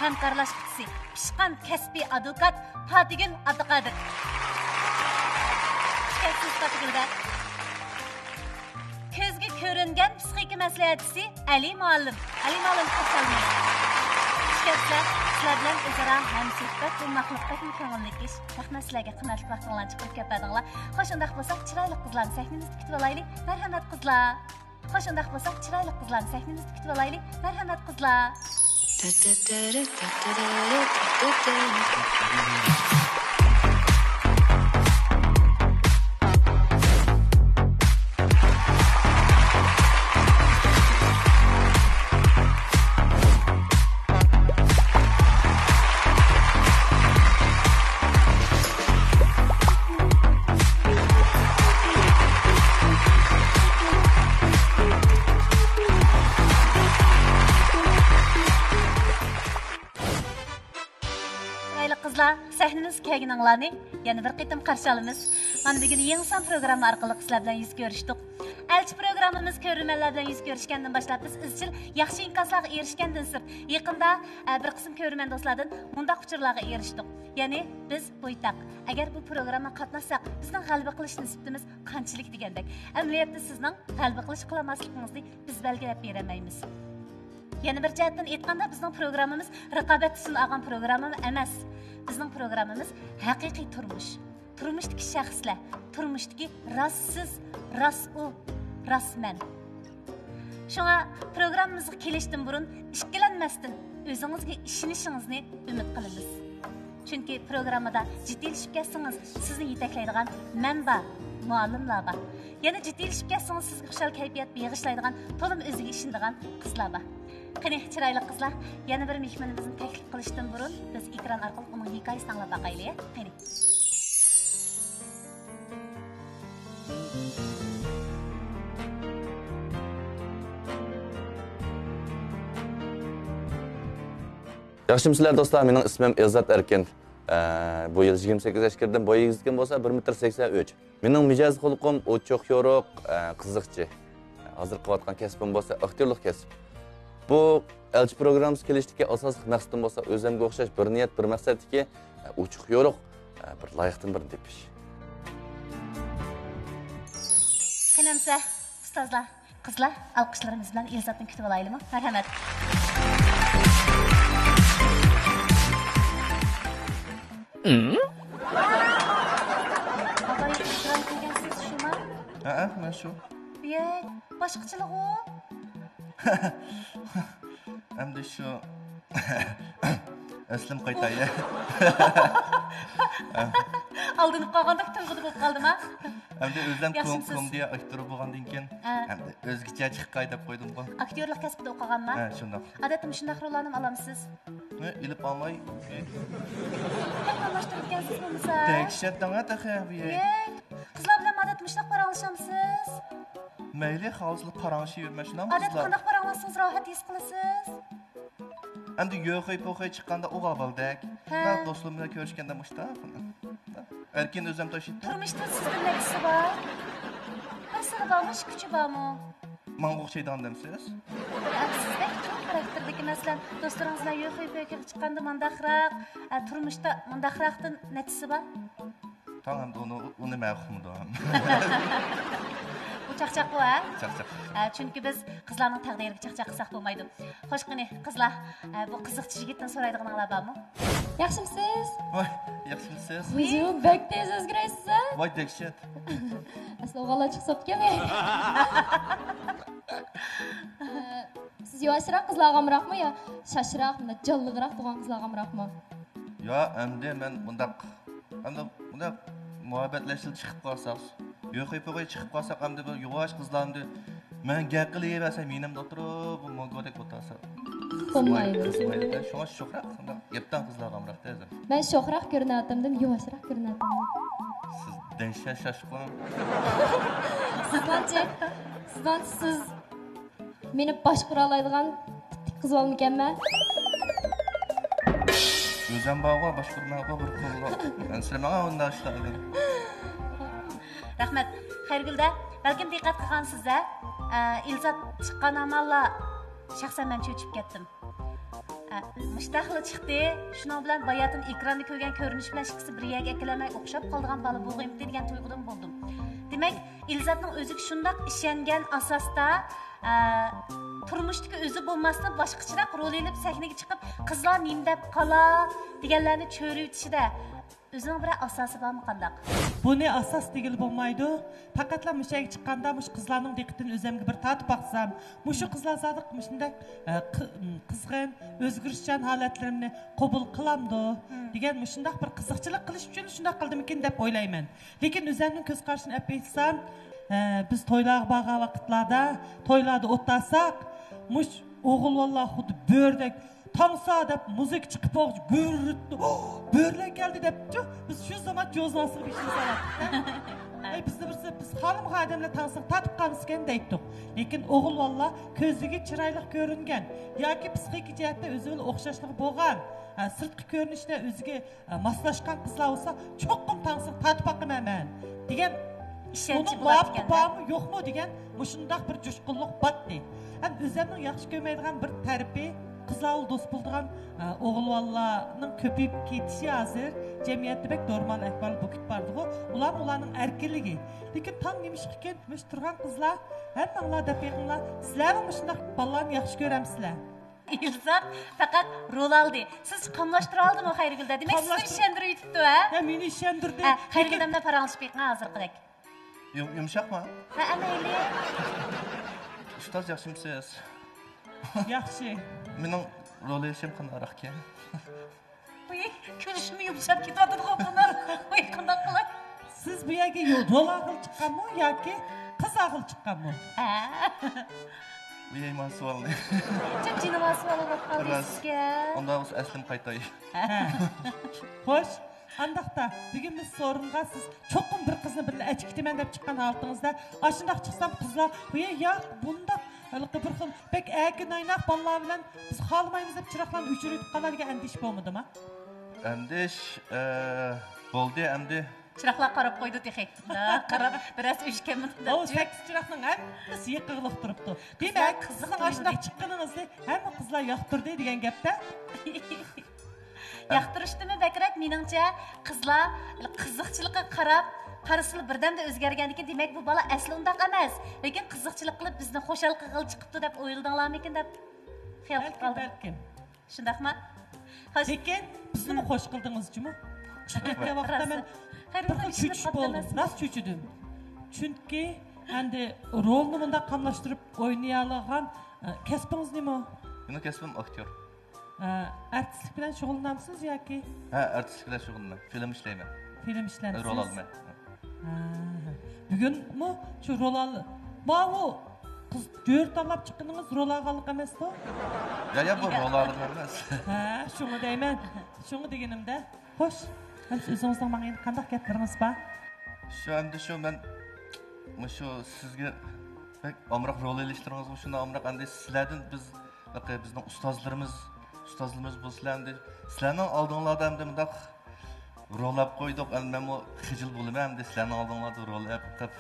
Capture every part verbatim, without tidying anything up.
ھەمكارلاشقۇچىسى، پىشقان كەسپىي ئادۋوكات پاتىگۈل ئابدۇقادىر. خۇش كەپسىز، پاتىگۈل بەگ. كۆزگە كۆرۈنگەن پسىخىكا مەسلىھەتچىسى ئەلى مۇئەللىم. ئەلى مۇئەللىم، خۇش كەلدىڭىز. خۇش كەپسىلەر. سىلەر بىلەن ئۆزئارا ھەمسۆھبەت بولماقلىق بەكمۇ كۆڭۈللۈك ئىش. رەھمەت سىلەرگە، قىممەتلىك ۋاقتىڭلارنى چىقىرىپ كەپ بەردىڭلار. خوش، ئۇنداق بولسا، چىرايلىق قىزلارنى سەھنىمىزدە كۈتۈۋالايلى. مەرھەمەت، قىزلار. خوش، ئۇنداق بولسا، چىرايلىق قىزلارنى سەھنىمىزدە كۈتۈۋالايلى. مەرھەمەت، قىزلار. چىرايلىق قىزلار، سەھنىمىزگە كەلگىنىڭلارنى يەنە بىر قېتىم قارشى ئالىمىز. مانا بۈگۈن يېڭى سان پروگرامما ئارقىلىق سىلەر بىلەن يۈز كۆرۈشتۇق. ئەلچى پروگراممىمىز كۆرۈرمەنلەر بىلەن يۈز كۆرۈشكەندىن باشلاپ، بىز ئىزچىل ياخشى ئىنكاسلارغا ئېرىشكەندىن سىرت، يېقىندا، ئە، بىر قىسىم كۆرۈرمەن دوستلاردىن مۇنداق ئۇچۇرلارغا ئېرىشتۇق. يەنى، بىز بويتاق. ئەگەر بۇ پروگراممىغا قاتناشساق، بىزنىڭ غەلىبە قىلىش نىسبىتىمىز قانچىلىك دېگەندەك. ئەمەلىيەتتە سىزنىڭ غەلىبە قىلىش قىلالماسلىقىڭىزنى بىز بەلگىلەپ بېرەلمەيمىز. يەنە بىر جەھەتتىن ئېيتقاندا، بىزنىڭ پروگراممىمىز رىقابەتتە سىنالغان پروگرامما ئەمەس. بىزنىڭ پروگراممىمىز ھەقىقىي تۇرمۇش. تۇرمۇشتىكى شەخسلەر، تۇرمۇشتىكى راست سىز، راست ئۇ، راست مەن. شۇڭا پروگراممىمىزغا كېلىشتىن بۇرۇن ئىككىلەنمەستىن ئۆزىڭىزگە ئىشىنىشىڭىزنى ئۈمىد قىلىمىز. چۈنكى پروگراممىدا جىددىيلىشىپ كەتسىڭىز، سىزنى يېتەكلەيدىغان مەن بار، مۇئەللىملار بار. يەنە جىددىيلىشىپ كەتسىڭىز، سىزگە خۇشال كەيپىيات بېغىشلايدىغان تولىمۇ ئۆزىگە ئىشىنىدىغان قىزلار بار. قېنى، چىرايلىق قىزلار، يەنە بىر مېھمىنىمىزنى تەكلىپ قىلىشتىن بۇرۇن، بىز ئېكران ئارقىلىق ئۇنىڭ ھېكايىسىنى ئاڭلاپ باقايلى، قېنى. ياخشىمۇسىلەر دوستلار، مېنىڭ ئىسمىم ئېلزات ئەركىن. ئە، بۇ يىل يىگىرمە سەككىز ياشقا كىردىم. بوي ئېگىزلىكىم بولسا بىر مېتىر سەكسەن ئۈچ. مېنىڭ مىجەز خۇلقۇم ئوچۇق-يورۇق، ئە، قىزىقچى. ھازىر قىلىۋاتقان كەسپىم بولسا ئاكتيورلۇق كەسىپ. بۇ ئەلچى پروگراممىسىغا كېلىشتىكى ئاساسلىق مەقسىتىم بولسا ئۆزۈمگە ئوخشاش بىر نىيەت، بىر مەقسەتتىكى، ئە، ئوچۇق-يورۇق، ئە، بىر لايىقتىن بىرنى تېپىش. قېنى ئەمسە، ئۇستازلار، قىزلار، ئالقىشلىرىمىز بىلەن ئېلزاتنى كۈتۈپ ئالايلىمۇ؟ مەرھەمەت. ئاپا، ئېكران كۆرگەنسىز، شۇما؟ ھەئە، مەن شۇ. يەي، باشقىچىلىغۇ. ئەمدى شۇ. ئەسلىم قايتاي. ئالدىنىپ قالغاندەك تۇيغۇدا بولۇپ قالدىما؟ ئەمدى ئۆزۈم كوم-، ياخشىمسىز؟ كومېدىيە ئاكتورى بولغاندىن كېيىن، ھە. ئەمدى ئۆزگىچە چىققاي دەپ قويدۇمغۇ. ئاكتيورلۇق كەسپىدە ئوقۇغانما؟ ھە، شۇنداق. ئادەتتە مۇشۇنداق روللارنىمۇ ئالامسىز؟ ھە، ئېلىپ ئالماي. بەك ئالماشتۇرىدىكەنسىز بولمىسا. دەھشەت دەڭە تېخى. يەي، قىزلار بىلەن ئادەتتە مۇشۇنداق پاراڭلىشامسىز؟ مەيلى، خالىسىلا پاراڭلىشىۋېرىمەن، شۇنداقمۇ ئادەتتە قىزلار؟ قانداق پاراڭلاشسىڭىز راھەت ھېس قىلىسىز؟ ئەمدى يۆخېي پوخېي چىققاندا ئوغا بالدەك. ھە. مەن دوستلىرىم بىلەن كۆرۈشكەندە مۇشتا. ئەركىن ئۆزەم تاشىيىپ. تۇرمۇشتا سىزدىن نەچچىسى بار؟ بىر سىرى بارمۇ، ئىككى كۈچى بارمۇ؟ ماڭا ئوخشايدىغان دەمسىز؟ ھە، سىزدەك چوڭ خاراكتېردىكى، مەسىلەن، دوستلىرىڭىز بىلەن يۆخېي پوخېيغا چىققاندا مانداقراق، ھە، تۇرمۇشتا مانداقراقتىن نەچچىسى بار؟ تاڭ ئەمدى ئۇنى، ئۇنى مەن ئۇقمىدىم. بۇ چاقچاققۇ، ھە؟ چاقچاق. ھە، چۈنكى بىز قىزلارنىڭ تەقدىرىگە چاقچاق قىلساق بولمايدۇ. خوش، قېنى، قىزلار، ھە، بۇ قىزىقچى يىگىتتىن سورايدىغىنىڭلار بارمۇ؟ ياخشىمسىز؟ ۋاي، ياخشىمسىز؟ ۋۇجۇ، بەك تېز ئۆزگىرەيسىز، ھە؟ ۋاي، دەھشەت. ئەسلى ئوغۇللار چىقساپتىكەن. سىز يۇۋاشراق قىزلارغا ئامراقمۇ يا شاشراق، مۇنداق جانلىقراق تۇرغان قىزلارغا ئامراقمۇ؟ يا، ئەمدى مەن مۇنداق، ئەمدى مۇنداق مۇھەببەتلەشكىلى چىقىپ قالساق، يۆخېي پوخېي چىقىپ قالساق، ئەمدى بىر يۇۋاش قىزلار ئەمدى مەن گەپ قىلىۋەرسەم، يېنىمدا ئولتۇرۇپ، بۇ موگۇدەك ئولتۇرسا. بولمايدۇ. بولمايدۇ. شۇڭا شوخراق، شۇنداق يەپتان قىزلارغا ئامراق دەيدۇ. مەن شوخراق كۆرۈنەتتىم، يۇۋاشراق كۆرۈنەتتىم. سىز دەھشەت شاشقان. سىزنىڭچە، سىزنىڭچە سىز مېنى باشقۇرالايدىغان تىپتىكى قىز بولمىكەنمەن؟ ئۆزۈم بارغۇ، باشقۇرمايغۇ بىر قىزغا. ئەنسىرىمەڭ ئۇنداق ئىشلاردىن. رەھمەت. خەيرىگۈلدە، بەلكىم دىققەت قىلغانسىز-ھە؟ ئە، ئىلزات چىققان ھامانلا شەخسەن مەن چۆچۈپ كەتتىم. ھە، مۇشتاقلا چىقتى. شۇنىڭ بىلەن باياتىن ئېكراندا كۆرگەن كۆرۈنۈش بىلەن ئىككىسى بىر يەرگە ئەكېلەلمەي ئوخشاپ قالىدىغان بالا بولغىيمتى دېگەن تۇيغۇدىمۇ بولدۇم. دېمەك، ئېلزاتنىڭ ئۆزىگە شۇنداق ئىشەنگەن ئاساستا، ئە، تۇرمۇشتىكى ئۆزى بولماستىن باشقىچىراق رول ئېلىپ سەھنىگە چىقىپ، قىزلار نېمە دەپ قالا دېگەنلەرنى چۆرۈۋېتىشىدە ئۆزىنىڭ بىرەر ئاساسى بارمۇ قانداق؟ بۇنى ئاساس دېگىلى بولمايدۇ. پەقەتلا مۇشۇ يەرگە چىققاندا مۇشۇ قىزلارنىڭ دىققىتىنى ئۆزۈمگە بىر تارتىپ باقسام، مۇشۇ قىزلار زادى مۇشۇنداق، ئە، قى-، قىزغىن، ئۆزگىرىشچان ھالەتلىرىمنى قوبۇل قىلامدۇ دېگەن مۇشۇنداق بىر قىزىقچىلىق قىلىش ئۈچۈن شۇنداق قىلدىمىكىن دەپ ئويلايمەن. لېكىن ئۆزۈمنىڭ كۆز قارىشىنى ئېلىپ ئېيتسام، ئە، بىز تويلارغا بارغان ۋاقىتلاردا، تويلاردا ئولتۇرساق، مۇش ئوغۇل بالىلار خۇددى بۆرىدەك تاڭسا دەپ مۇزىكا چىقىپ گۈررۈتتى. بۆرىلەر كەلدى دەپچۇ. بىز شۇ زامان جوزىنىڭ ئاستىغا بېشىنى سالاتتۇق. ئەي، بىزنى بىرسى، بىز خالىمىغان ئادەملەر تاڭسىغا تارتىپ قالمىسىكەن دەيتتۇق. لېكىن ئوغۇل بالىلار كۆزىگە چىرايلىق كۆرۈنگەن ياكى پسىخىكا جەھەتتە ئۆزى بىلەن ئوخشاشلىقى بولغان، ھە، سىرتقى كۆرۈنۈشتە ئۆزىگە، ھە، ماسلاشقان قىزلار بولسا، چوقۇم تاڭسىغا تارتىپ باقىمەن مەن دېگەن، ئىشەنچى بۇنىڭ مۇۋاپىقى بارمۇ، يوقمۇ دېگەن مۇشۇنداق بىر جۇشقۇنلۇق باتتى. ھەم ئۆزۈمنىڭ ياخشى كۆرمەيدىغان بىر تەرىپى، قىزلار بىلەن دوست بولىدىغان، ئە، ئوغۇل بالىلارنىڭ كۆپىيىپ كېتىشى ھازىر جەمئىيەتتە بەك نورمال ئەھۋال بولۇپ كېتىپ بارىدىغۇ. ئۇلار ئۇلارنىڭ ئەركىنلىكى. لېكىن تام نېمىشقىكىن، مۇشۇ تۇرغان قىزلار، ھەممىڭلار دەپ بېقىڭلار، سىلەرمۇ مۇشۇنداق بالىلارنى ياخشى كۆرەمسىلەر؟ ئىلزات پەقەت رول ئالدى. سىزچە قاملاشتۇرالدىمۇ خەيرىگۈلدە؟ دېمەك، سىزنى قاملاشتۇر- ئىشەندۈرۈۋېتىپتۇ، ھە؟ ھە، مېنى ئىشەندۈردى. ھە، خەيرىگۈلدە بىلەن پاراڭلىشىپ بېقىڭ ھازىرقىدەك. يۇم-، يۇمشاقما؟ ھە، مەيلى. ئۇستاز، ياخشىمۇسىز؟ ياخشى. مېنىڭ رول ئېلىشىم قانداقراقكەن؟ ۋۇي، كۈلۈشۈممۇ يۇمشاپ كېتىۋاتىدىغۇ بۇنىڭ. ۋۇي، قانداق قىلاي؟ سىز بۇ يەرگە يو-، رول ئالغىلى چىققانمۇ ياكى قىز ئالغىلى چىققانمۇ؟ ھە. ئۇيايمان سوئالنى. جىم جىنىما سوئال بولۇپ قالدى سىزگە. ئۇنداق بولسا ئەسلىمە قايتاي. ھە. خوش. ئانداقتا، بۈگۈن بىز سورۇنغا سىز چوقۇم بىر قىزنى بىللە ئەچىكىتىمەن دەپ چىققان ھالىتىڭىزدە، ئاشۇنداق چىقسام قىزلار، ھېي، ياق، بۇنداق، ھېلىقى بىر خىل بەك ئەركىن ئايناق بالىلار بىلەن بىز خالىمايمىز دەپ چىراغلارنى ئۆچۈرۈۋېتىپ قالار دېگەن ئەندىشە بولمىدىما؟ ئەندىش، ئە، بولدى ئەمدى. چىراغلار قاراپ قويدى تېخى. قاراپ، بىرەرسى ئۆچكەنمىدى دەپ. ئۇ سەككىز چىراغنىڭ ھەممىسى يېقىغلىق تۇرۇپتۇ. دېمەك، قىزنىڭ ئاشۇنداق چىققىنىڭىزنى ھەممە قىزلار ياقتۇردى دېگەن گەپتە. ياقتۇرۇشتىنمۇ بەكرەك، مېنىڭچە، قىزلار قىزىقچىلىققا قاراپ، قارىسىلا بىردەمدە ئۆزگەرگەندىكىن، دېمەك، بۇ بالا ئەسلى ئۇنداق ئەمەس، لېكىن قىزىقچىلىق قىلىپ بىزنى خۇشال قىلغىلى چىقىپتۇ دەپ ئويلىدىڭلارمىكىن دەپ خىيال قىلىپ بەلكىم، قالدىم. بەلكىم. شۇنداقمۇ؟ خوش. لېكىن بىزنىمۇ خوش قىلدىڭىزچۇمۇ؟ چىقىپ كەتكەن ۋاقىتتا مەن بىر خىل چۆچۈپ بولدۇم. راست چۆچۈدۈم. چۈنكى ئەمدى رولنى مۇنداق قاملاشتۇرۇپ ئوينىيالىغان، ئە، كەسپىڭىز نېمە؟ مېنىڭ كەسپىم ئاكتيور. ئە، ئارتىسلىق بىلەن شۇغۇللىنامسىز ياكى؟ ھە، ئارتىسلىق بىلەن شۇغۇللىنىمەن. فىلىم ئىشلەيمەن. فىلىم ئىشلەمسىز؟ رول ئالىمەن. ھە. بۈگۈنمۇ شۇ رول ئال-، ماۋۇ قىز جۆرە تاللاپ چىققىنىڭىز رول ئالغانلىق ئەمەستۇ؟ يا، يا، بۇ رول ئالغان ئەمەس. ھە، شۇڭا دەيمەن. شۇڭا دېگىنىمدە. خوش، ئەمسە ئۆزىڭىزنىڭ ماڭا يەنە قانداق گەپلىرىڭىز بار؟ شۇ ئەمدى شۇ مەن مۇشۇ سىزگە بەك ئامراق رول ئېلىشلىرىڭىزغا شۇنداق ئامراق، ئەمدى سىلەردىن بىز، بىزنىڭ ئۇستازلىرىمىز، ئۇستازلىرىمىز بولسىلەر ئەمدى سىلەرنىڭ ئالدىڭلاردا ئەمدى مۇنداق رول ئېلىپ قويدۇق، ئەمدى مەنمۇ خىجىل بولىمەن ئەمدى سىلەرنىڭ ئالدىڭلاردا رول ئېلىپ قىپ.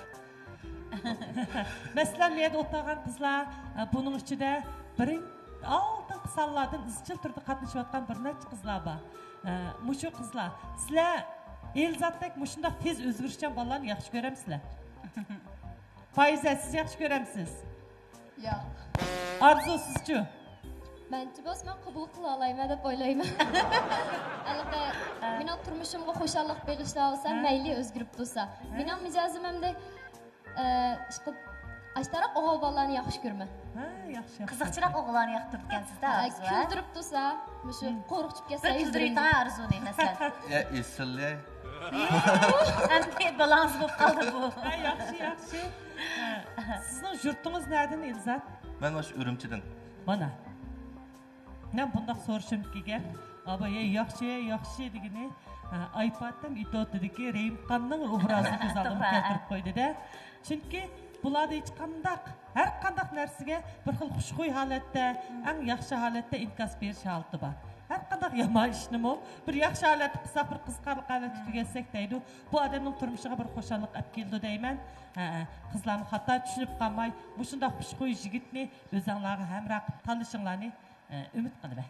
مەسىلەن، بۇ يەردە ئولتۇرغان قىزلار، ئە، بۇنىڭ ئىچىدە بىرىن-، ئالدىنقى سانلاردىن ئىزچىل تۈردە قاتنىشىۋاتقان بىر نەچچە قىزلار بار. ئە، مۇشۇ قىزلار، سىلەر ئېلزاتتەك مۇشۇنداق تېز ئۆزگىرىشچان بالىلارنى ياخشى كۆرەمسىلەر؟ پايىزە، سىز ياخشى كۆرەمسىز؟ ياق. ئارزۇ، سىزچۇ؟ مەنچە بولسا مەن قوبۇل قىلالايمەن دەپ ئويلايمەن. ھېلىقى مېنىڭ تۇرمۇشۇمغا خۇشاللىق بېغىشلاۋالسا، مەيلى ئۆزگىرىپ تۇرسا. مېنىڭ مىجەزىم ئەمدى، ئە، ئىشقىلىپ، ئاشتاراق ئوغۇل بالىلارنى ياخشى كۆرىمەن. ھە، ياخشى، ياخشى. قىزىقچىراق ئوغۇللارنى ياقتۇرىدىكەنسىز-دە، ھە، ئارزۇ، ھە؟ كۈلدۈرۈپ تۇرسا، مۇشۇ قورقۇتۇپ كەتسە بىر كۈلدۈرۈۋېتىڭ، ھە، ئارزۇنى، مەسىلەن. يا، ئېسىل، يا. ئەمدى بالاڭىز بولۇپ قالدى بۇ. ھە، ياخشى، ياخشى. ھە. سىزنىڭ يۇرتىڭىز نەدىن، ئېلزات؟ مەن مۇشۇ ئۈرۈمچىدىن. مانا. مەن بۇنداق سورىشىمدىكى گەپ، ئابا، ھەي، ياخشى، ياخشى دېگىنى، ھە، ئايپاتتىن ئېتوتىدىكى رەھىمخاننىڭ ئوبرازىنى كۆز ئالدىمغا توغرا. كەلتۈرۈپ قويدى-دە. چۈنكى بۇلاردا ھېچقانداق، ھەر قانداق نەرسىگە بىر خىل خۇشخۇي ھالەتتە، ئەڭ ياخشى ھالەتتە ئىنكاس بېرىش ھالىتى بار. ھەر قانداق يامان ئىشنىمۇ بىر ياخشى ھالەتتە قىلساق، بىر قىزىقارلىق ھالەتتە تۈگەتسەك دەيدۇ. بۇ ئادەمنىڭ تۇرمۇشىغا بىر خۇشاللىق ئەپ كېلىدۇ دەيمەن. ھە، قىزلارمۇ خاتا چۈشىنىپ قالماي، مۇشۇنداق خۇشخۇي يىگىتنى ئۆزەڭلارغا ھەمراھ قىلىپ تاللىشىڭلارنى ئۈمىد قىلىمەن.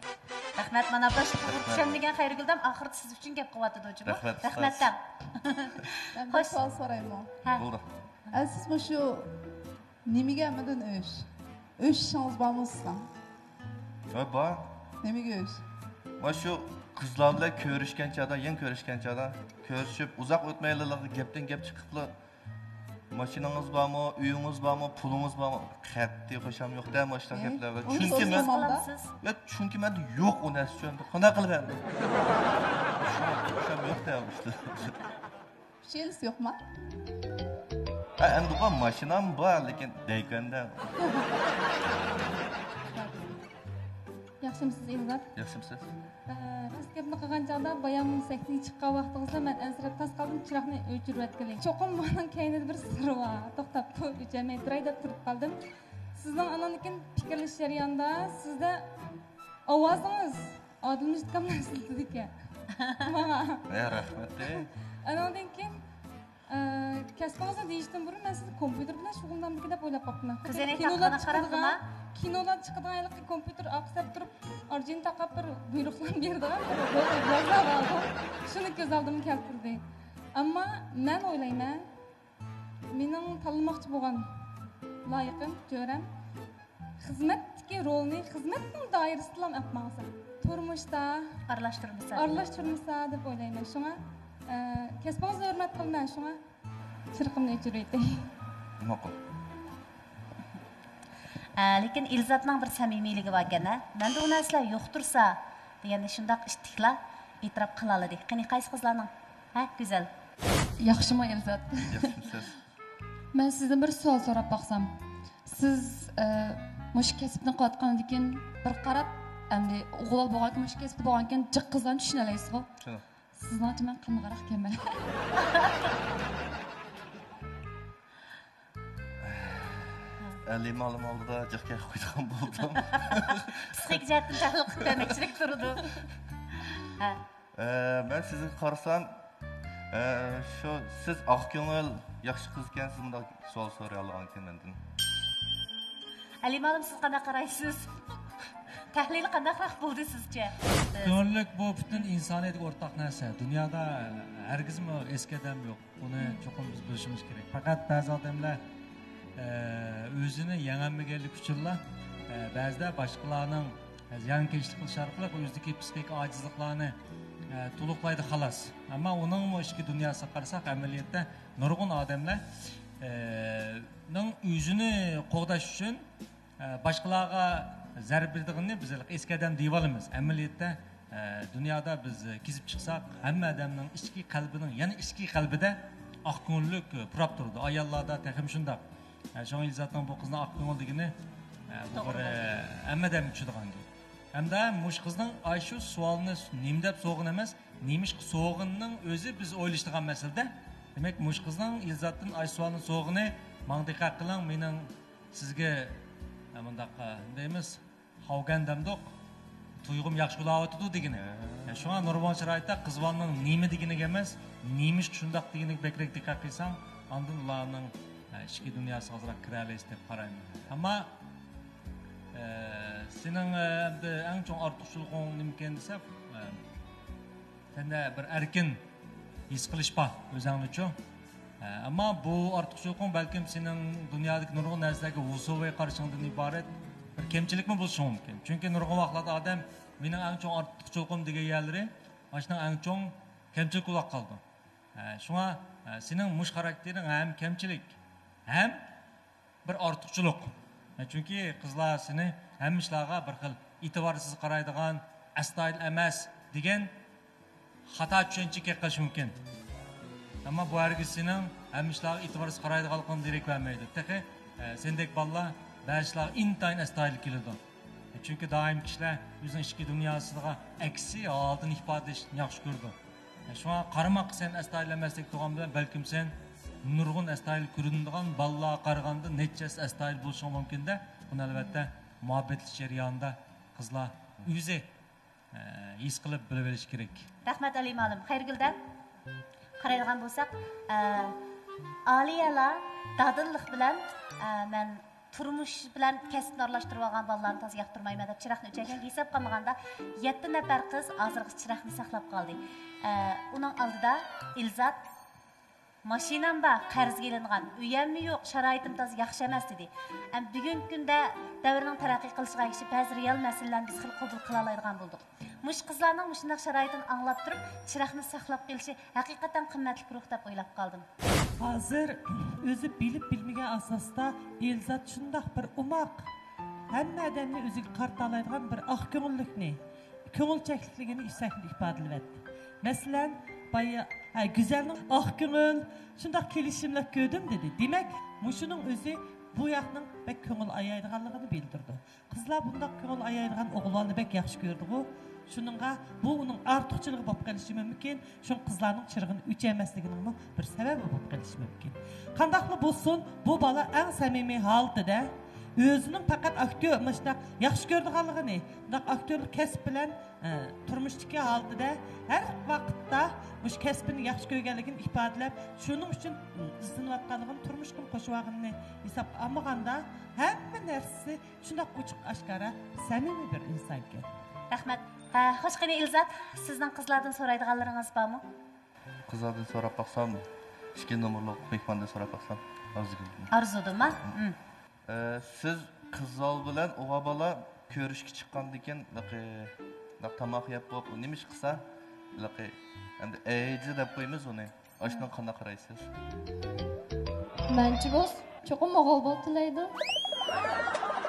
رەھمەت. مانا باشقا چۈشەنمىگەن خەيرىگۈلدەم ئاخىردا سىز ئۈچۈن گەپ قىلىۋاتىدۇ جۇمۇ. رەھمەت. رەھمەت دەڭ. مەن بىر سوئال سورايمۇ؟ ھە. بولدى. ئە، سىز مۇشۇ نېمىگە ھەممىدىن ئۆچ؟ ئۆچ ئىشىڭىز بارمۇ سىزنىڭ؟ ھە، بار. نېمىگە ئۆچ؟ مانا شۇ قىزلار بىلەن كۆرۈشكەن چاغدا، يېڭى كۆرۈشكەن چاغدا كۆرۈشۈپ، ئۇزاق ئۆتمەيلا گەپتىن گەپ چىقىپلا، ماشىنىڭىز بارمۇ، ئۆيىڭىز بارمۇ، پۇلىڭىز بارمۇ؟ قەتئىي خۇشام يوق-دە مۇشۇنداق گەپلەرگە. چۈنكى مەن، يا، چۈنكى مەندە يوق ئۇ نەرسە ئۈچۈن. قانداق قىلىمەن؟ خۇشام يوق-دە مۇشۇنداق. ماشىنىسى يوقما؟ ھە، ئەمدى بار، ماشىنام بار، لېكىن دەيكەندە. ياخشىمۇسىز ئىلزات؟ ياخشىمۇسىز؟ راست گەپنى قىلغان چاغدا بايام سەھنىگە چىققان ۋاقتىڭىزدا مەن ئەنسىرەپ تاس قالدىم، چىراغنى ئۆچۈرۈۋەتكىلى. چوقۇم بۇنىڭ كەينىدە بىر سىر بار. توختاپ تۇر، ئۆچۈرمەي تۇراي دەپ تۇرۇپ قالدىم. سىزنىڭ ئاناندىن كېيىن پىكىرلىشىش جەريانىدا سىزدە ئاۋازىڭىز ئادىلمۇ ئىشتىكامنى سىلتىدىكەن ماڭا. ھە، رەھمەت. ئانىڭدىن كېيىن، ئە، كەسپىڭىزنى دېيىشتىن بۇرۇن مەن سىزنى كومپيۇتېر بىلەن شۇغۇللىنامدىكىن دەپ ئويلاپ باقىپتىمەن. كىنولار چىقىدىغان، كىنولار چىقىدىغان ھېلىقى كومپيۇتېر ئارقىسىدا تۇرۇپ، ئارجىنى تاقاپ بىر بۇيرۇقلارنى بېرىدىغان بىر يازما بار. شۇنى كۆز ئالدىمغا كەلتۈردى. ئەمما مەن ئويلايمەن، مېنىڭ تاللىماقچى بولغان لايىقىم، جۆرەم، خىزمەتتىكى رولنى خىزمەتنىڭ دائىرىسىدىلا ئېلىپ ماڭسا، تۇرمۇشتا ئارىلاشتۇرمىسا، ئارىلاشتۇرمىسا دەپ ئويلايمەن. شۇڭا، ئە، كەسپىڭىزنى ھۆرمەت قىلىمەن، شۇڭا چىرىقىمنى ئۆچۈرۈۋېتەي. ماقۇل. ھە، لېكىن ئىلزاتنىڭ بىر سەمىمىيلىكى باركەن ھە. مەندە ئۇ نەرسىلەر يوق تۇرسا دېگەندە شۇنداق ئىتتىكلا ئېتىراپ قىلالىدى. قېنى، قايسى قىزلارنىڭ؟ ھە، گۈزەل. ياخشىمۇ ئىلزات؟ ياخشىمۇسىز؟ مەن سىزدىن بىر سوئال سوراپ باقسام. سىز، ئە، مۇشۇ كەسىپنى قىلىۋاتقاندىن كېيىن بىر قاراپ، ئەمدى ئوغۇل بولغانكىن، مۇشۇ كەسىپتە بولغانكەن جىق قىزلارنى چۈشىنەلەيسىزغۇ؟ چۈشىنىمەن. سىزنىڭچە مەن قانداقراق ئىكەنمەن؟ ئەلى مالىم ئالدىدا جىق گەپ قويىدىغان بولدۇم. پسىخىك جەھەتتىن تەھلىل قىلىپ بەرمەكچىلىك تۇرىدۇ. ھە. ئە، مەن سىزگە قارىسام، ئە، شۇ سىز ئاق كۆڭۈل، ياخشى قىز ئىكەنسىز، مۇنداق سوئال سورايالىغانكەن مەندىن. ئەلى مالىم، سىز قانداق قارايسىز؟ تەھلىلى قانداقراق بولدى سىزچە؟ كۆڭۈللۈك بۇ پۈتۈن ئىنسانىيەتكە ئورتاق نەرسە. دۇنيادا ھەرگىزمۇ ئېسكى ئادەم يوق. بۇنى چوقۇم بىز بىلىشىمىز كېرەك. پەقەت بەزى ئادەملەر، ئە، ئۆزىنى يېڭەلمىگەنلىكى ئۈچۈنلا، ئە، بەزىدە باشقىلارنىڭ زىيانكەشلىك قىلىش ئارقىلىق ئۆزىدىكى پسىخىك ئاجىزلىقلارنى، ئە، تولۇقلايدۇ، خالاس. ئەمما ئۇنىڭمۇ ئىچكى دۇنياسىغا قارىساق، ئەمەلىيەتتە نۇرغۇن ئادەملەر، ئە، نىڭ ئۆزىنى قوغداش ئۈچۈن، ئە، باشقىلارغا زەربە بېرىدىغىنىنى بىز ھېلىقى ئېسكى ئادەم دېيىۋالىمىز. ئەمەلىيەتتە، ئە، دۇنيادا بىز كېزىپ چىقساق، ھەممە ئادەمنىڭ ئىچكى قەلبىنىڭ، يەنە ئىچكى قەلبىدە ئاق كۆڭۈللۈك، ئە، پۇراپ تۇرىدۇ. ئاياللاردا تېخىمۇ شۇنداق. ئە، شۇڭا ئىلزاتنىڭ بۇ قىزنىڭ ئاق كۆڭۈل دېگىنى، ئە، بۇ بىر، ئە، ھەممە ئادەمگە چۈشىدىغان گەپ. ھەمدە مۇشۇ قىزنىڭ ئاي شۇ سوئالنى نېمە دەپ سورىغىنى ئەمەس، نېمىشقا سورىغىنىنىڭ ئۆزى بىز ئويلىشىدىغان مەسىلىدە. دېمەك، مۇشۇ قىزنىڭ ئىلزاتتىن ئاي سوئالنى سورىغىنى، ماڭا دىققەت قىلىڭ، مېنىڭ سىزگە، ئە، مۇنداق، ئە، دەيمىز، خاۋگەن دەمدۇق، تۇيغۇم ياخشى بولاۋاتىدۇ دېگىنى. ھە. شۇڭا نۇرغۇن شارائىتتا قىز بالىنىڭ نېمە دېگىنىگە ئەمەس، نېمىشقا شۇنداق دېگىنىگە بەكرەك دىققەت قىلساڭ، ئاندىن ئۇلارنىڭ، ئە، ئىچكى دۇنياسىغا ئازراق كىرەلەيسىز دەپ قارايمەن. ئەمما، ئە، سېنىڭ، ئە، ئەمدى ئەڭ چوڭ ئارتۇقچىلىقىڭ نېمىكەن دېسە، ئە، سەندە بىر ئەركىن ھېس قىلىش بار ئۆزۈڭنىچۇ. ئەمما بۇ ئارتۇقچىلىقىڭ بەلكىم سېنىڭ دۇنيادىكى نۇرغۇن نەرسىلەرگە ۋۇسۇۋەي قارىشىڭدىن ئىبارەت بىر كەمچىلىكمۇ بولۇشى مۇمكىن. چۈنكى نۇرغۇن ۋاقىتلاردا ئادەم مېنىڭ ئەڭ چوڭ ئارتۇقچىلىقىم دېگەن يەرلىرى مانا شۇنىڭ ئەڭ چوڭ كەمچىلىك بولۇپ قالىدۇ. شۇڭا سېنىڭ مۇشۇ خاراكتېرىڭ ھەم كەمچىلىك، ھەم بىر ئارتۇقچىلىق. چۈنكى قىزلار سېنى ھەممە ئىشلارغا بىر خىل ئېتىبارسىز قارايدىغان، ئەستايىدىل ئەمەس دېگەن خاتا چۈشەنچىگە كېلىپ قېلىشى مۇمكىن. ئەمما بۇ ھەرگىز سېنىڭ ھەممە ئىشلارغا ئېتىبارسىز قارايدىغانلىقىڭدىن دېرەك بەرمەيدۇ. تېخى، ئە، سېنىڭدەك بالىلار بەزى ئىشلارغا ئىنتايىن ئەستايىدىل كېلىدۇ. چۈنكى دائىم كىشىلەر ئۆزىنىڭ ئىچكى دۇنياسىغا ئەكسى ھالىتىنى ئىپادىلەشنى ياخشى كۆرىدۇ. شۇڭا قارىماققا سەن ئەستايىدىل ئەمەستەك تۇرغان بىلەن بەلكىم سەن نۇرغۇن ئەستايىدىل كۆرۈنىدىغان بالىلارغا قارىغاندا نەچچە ھەسسە ئەستايىدىل بولۇشۇڭ مۇمكىن-دە، بۇنى ئەلۋەتتە مۇھەببەتلىشىش جەريانىدا قىزلار ئۆزى، ئە، ھېس قىلىپ بىلىۋېلىشى كېرەك. رەھمەت ئەلى مالىم. خەيرىگۈلدە قارايدىغان بولساق، ئە، ئالىيەلا دادىللىق بىلەن، ئە، مەن تۇرمۇش بىلەن كەسىپنى ئارىلاشتۇرۇۋالغان بالىلارنى تازا ياقتۇرمايمەن دەپ چىراغنى ئۆچۈرگەن. ھېسابقا ئالمىغاندا، يەتتە نەپەر قىز ھازىرغىچە چىراغنى ساقلاپ قالدى. ئە، ئۇنىڭ ئالدىدا ئىلزات، ماشىنام بار، قەرزگە ئېلىنغان، ئۆيەممۇ يوق، شارائىتىم تازا ياخشى ئەمەس، دېدى. ئەمما بۈگۈنكى كۈندە دەۋرنىڭ تەرەققىي قىلىشىغا ئەگىشىپ، بەزى رېئال مەسىلىلەرنى بىز خېلى قوبۇل قىلالايدىغان بولدۇق. مۇشۇ قىزلارنىڭ مۇشۇنداق شارائىتىنى ئاڭلاپ تۇرۇپ، چىراغنى ساقلاپ قېلىشى ھەقىقەتەن قىممەتلىك روھ دەپ ئويلاپ قالدىم. ھازىر ئۆزى بىلىپ بىلمىگەن ئاساستا ئېلزات شۇنداق بىر ئوماق، ھەممە ئادەمنى ئۆزىگە قارىتالايدىغان بىر ئاق كۆڭۈللۈكنى، كۆڭۈلچەكلىكلىكىنى ئىش شەكلىدە ئىپادىلىۋەتتى. مەسىلەن، بايا، ھە، گۈزەلنىڭ ئاق كۆڭۈل، شۇنداق كېلىشىملىك كۆردۈم دېدى. دېمەك، مۇشۇنىڭ ئۆزى بۇ ياقنىڭ بەك كۆڭۈل ئايايدىغانلىقىنى بىلدۈرىدۇ. قىزلار بۇنداق كۆڭۈل ئايايدىغان ئوغۇللارنى بەك ياخشى كۆرىدىغۇ. شۇنىڭغا بۇ ئۇنىڭ ئارتۇقچىلىقى بولۇپ قېلىشى مۇمكىن. شۇڭا قىزلارنىڭ چىرىغىنى ئۆچۈرمەسلىكىنىڭمۇ بىر سەۋەبى بولۇپ قېلىشى مۇمكىن. قانداقلا بولسۇن، بۇ بالا ئەڭ سەمىمىي ھالىتىدە ئۆزىنىڭ پەقەت ئاكتيور، مۇشۇنداق ياخشى كۆرىدىغانلىقىنى، بۇنداق ئاكتيورلۇق كەسىپ بىلەن، ئە، تۇرمۇشتىكى ھالىتىدە ھەر ۋاقىتتا مۇشۇ كەسپىنى ياخشى كۆرگەنلىكىنى ئىپادىلەپ، شۇنىڭ ئۈچۈن ئىزدىنىۋاتقانلىقىنى، تۇرمۇشقىمۇ قوشۇۋالغىنىنى ھېسابقا ئالمىغاندا، ھەممە نەرسىسى شۇنداق ئوچۇق ئاشكارا، سەمىمىي بىر ئىنسانكەن. رەھمەت. ھە، خوش، قېنى ئىلزات، سىزنىڭ قىزلاردىن سورايدىغانلىرىڭىز بارمۇ؟ قىزلاردىن سوراپ باقسام، ئىككى نومۇرلۇق مېھماندىن سوراپ باقسام، ئارزۇگۈلدىن. ئارزۇدىنما؟ ھىم. ئە، سىز قىز بالا بىلەن ئوغۇل بالا كۆرۈشكە چىققاندىن كېيىن، لىقى، لىق تاماق يەپ بولۇپ، نېمە ئىش قىلسا، لىقى، ئەمدى ئەيجى دەپ قويىمىز ئۇنى. ئاشۇنىڭغا قانداق قارايسىز؟ مەنچە بولسا، چوقۇم ئوغۇل بالا تىلەيدۇ.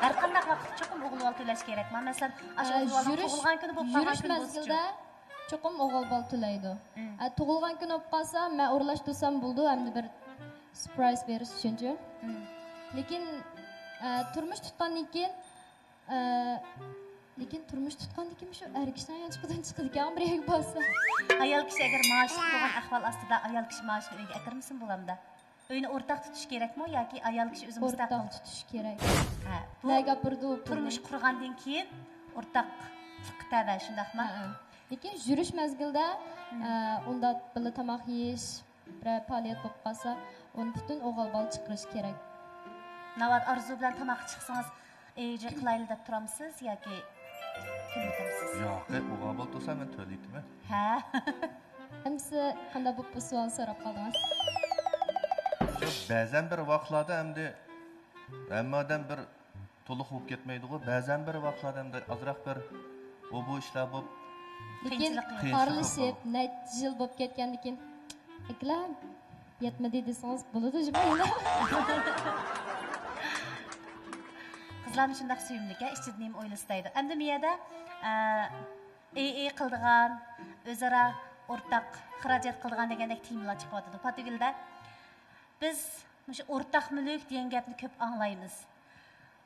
ھەر قانداق ۋاقىتتا چوقۇم ئوغۇل بالا تىلەش كېرەكما؟ مەسىلەن، ئاشۇ ئە، ئوغۇل بالىنىڭ يۈرۈش، تۇغۇلغان كۈنى بولۇپ قالغان يۈرۈش كۈنى بولسىچۇ؟ مەزگىلدە چوقۇم ئوغۇل بالا تىلەيدۇ. مم. ئە، تۇغۇلغان كۈنى بولۇپ قالسا، مەن ئورۇنلاشتۇرسام بولىدۇ، ئەمدى بىر سۈرپرايز بېرىش ئۈچۈنچۇ. مم. لېكىن، ئە، تۇرمۇش تۇتقاندىن كېيىن، ئە، لېكىن تۇرمۇش تۇتقاندىن كېيىن شۇ ئەر كىشىنىڭ يانچۇقىدىن چىقىدىكەن، بىر يەرگە بارسا. ئايال كىشى ئەگەر مائاشلىق بولغان ئەھۋال ئاستىدا، ئايال كىشى مائاشىنى ئۆيگە ئەكىرمىسىمۇ بولامدا؟ ئۆينى ئورتاق تۇتۇش كېرەكمۇ ياكى ئايال كىشى ئۆزى مۇستەقىل؟ ئورتاق تۇتۇش كېرەك. ھە، بۇ نەگە ئاپىرىدۇ پۇلنى؟ تۇرمۇش قۇرغاندىن كېيىن ئورتاقلىققا تەۋە، شۇنداقمۇ؟ ھە، ھە. لېكىن يۈرۈش مەزگىلىدە، مم. ئە، ئۇنداق بىللە تاماق يېيىش، بىرەر پائالىيەت بولۇپ قالسا، ئۇنى پۈتۈن ئوغۇل بالا چىقىرىش كېرەك. ناۋادا ئارزۇ بىلەن تاماققا چىقسىڭىز، ئەيجى قىلايلى دەپ تۇرامسىز ياكى تۆلىتەمسىز؟ ياق، ئوغۇل بالا تۇرسا مەن تۆلىتىمەن. ھە. ئەمسە قانداق بوپتۇ، سوئال سوراپ قالدىڭىز؟ ياق، بەزەن بىر ۋاقىتلاردا ئەمدى ھەممە ئادەم بىر تولۇق بولۇپ كەتمەيدىغۇ. بەزەن بىر ۋاقىتلاردا ئەمدى ئازراق بىر ئۇ بۇ ئىشلار بولۇپ، لېكىن قىيىنچىلىق، قىيىنچىلىق ئارىلىشىپ، بولۇپ. نەچچە يىل بولۇپ كەتكەندىن كېيىن، ئاكىلار، يەتمىدى دېسىڭىز بولىدۇ، جۇمۇ. قىزلارمۇ شۇنداق سۆيۈملۈك، ئىچىدە نېمە ئويلىسا دەيدۇ. ئەمدى مۇ يەردە، ئە، ئېي ئېي قىلىدىغان، ئۆزئارا ئورتاق خىراجەت قىلىدىغان دېگەندەك تېمىلار چىقىۋاتىدۇ. پاتىگۈلدە، بىز مۇشۇ ئورتاق مۈلۈك دېگەن گەپنى كۆپ ئاڭلايمىز.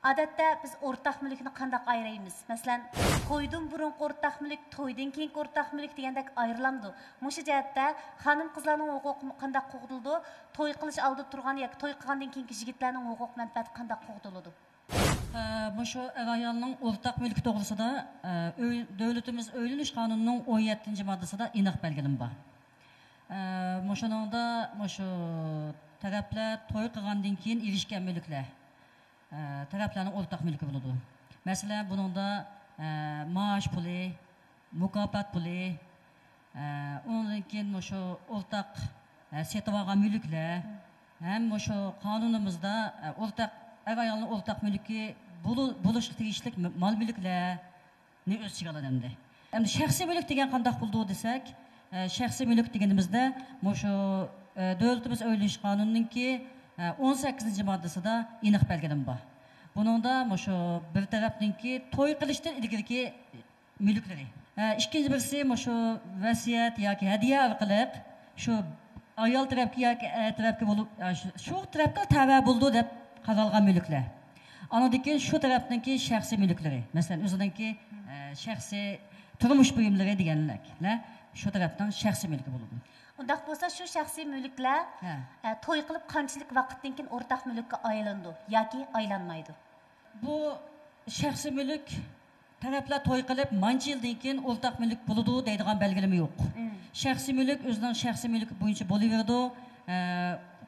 ئادەتتە بىز ئورتاق مۈلۈكنى قانداق ئايرىيمىز؟ مەسىلەن، تويدىن بۇرۇنقى ئورتاق مۈلۈك، تويدىن كېيىنكى ئورتاق مۈلۈك دېگەندەك ئايرىلامدۇ؟ مۇشۇ جەھەتتە خانىم-قىزلارنىڭ ھوقۇقى قانداق قوغدىلىدۇ؟ توي قىلىش ئالدىدا تۇرغان ياكى توي قىلغاندىن كېيىنكى يىگىتلەرنىڭ ھوقۇق مەنپەئەتى قانداق قوغدىلىدۇ؟ ئە، مۇشۇ ئەر-ئايالنىڭ ئورتاق مۈلكى توغرىسىدا، ئە، ئۆي-، دۆلىتىمىز ئۆيلىنىش قانۇنىنىڭ ئون يەتتىنچى ماددىسىدا ئېنىق بەلگىلىمە بار. ئە، مۇشۇنىڭدا مۇشۇ تەرەپلەر توي قىلغاندىن كېيىن ئېرىشكەن مۈلۈكلەر، ئە، تەرەپلەرنىڭ ئورتاق مۈلكى بولىدۇ. مەسىلەن، بۇنىڭدا، ئە، مائاش پۇلى، مۇكاپات پۇلى، ئە، ئۇنىڭدىن كېيىن مۇشۇ ئورتاق، ئە، سېتىۋالغان مۈلۈكلەر ھەم مۇشۇ قانۇنىمىزدا، ئە، ئورتاق، ئەر-ئايالنىڭ ئورتاق مۈلكى بولۇ-، بولۇشقا تېگىشلىك مال-مۈلۈكلەرنى ئۆز ئىچىگە ئالىدۇ ئەمدى. ئەمدى شەخسىي مۈلۈك دېگەن قانداق بولىدۇ دېسەك، ئە، شەخسىي مۈلۈك دېگىنىمىزدە مۇشۇ، ئە، دۆلىتىمىز ئۆيلىنىش قانۇنىنىڭكى، ئە، ئون سەككىزىنچى ماددىسىدا ئېنىق بەلگىلىمە بار. بۇنىڭدا مۇشۇ بىر تەرەپنىڭكى توي قىلىشتىن ئىلگىرىكى مۈلۈكلىرى. ھە، ئىككىنچى بىرسى مۇشۇ ۋەسىيەت ياكى ھەدىيە ئارقىلىق شۇ ئايال تەرەپكە ياكى ئەر تەرەپكە بولۇپ، ھە، شۇ، شۇ تەرەپكە تەۋە بولىدۇ دەپ قارالغان مۈلۈكلەر. ئاندىن كېيىن شۇ تەرەپنىڭكى شەخسىي مۈلۈكلىرى. مەسىلەن، ئۆزىنىڭكى، ھە، شەخسىي تۇرمۇش بۇيۇملىرى دېگەنلەر شۇ تەرەپنىڭ شەخسىي مۈلكى بولىدۇ. ئۇنداق بولسا، شۇ شەخسىي مۈلۈكلەر، ھە، ئە، توي قىلىپ قانچىلىك ۋاقىتتىن كېيىن ئورتاق مۈلۈككە ئايلىنىدۇ ياكى ئايلانمايدۇ؟ بۇ شەخسىي مۈلۈك تەرەپلەر توي قىلىپ مانچە يىلدىن كېيىن ئورتاق مۈلۈك بولىدۇ دەيدىغان بەلگىلىمە يوق. مم. شەخسىي مۈلۈك ئۆزىنىڭ شەخسىي مۈلكى بويىچە بولۇۋېرىدۇ. ئە،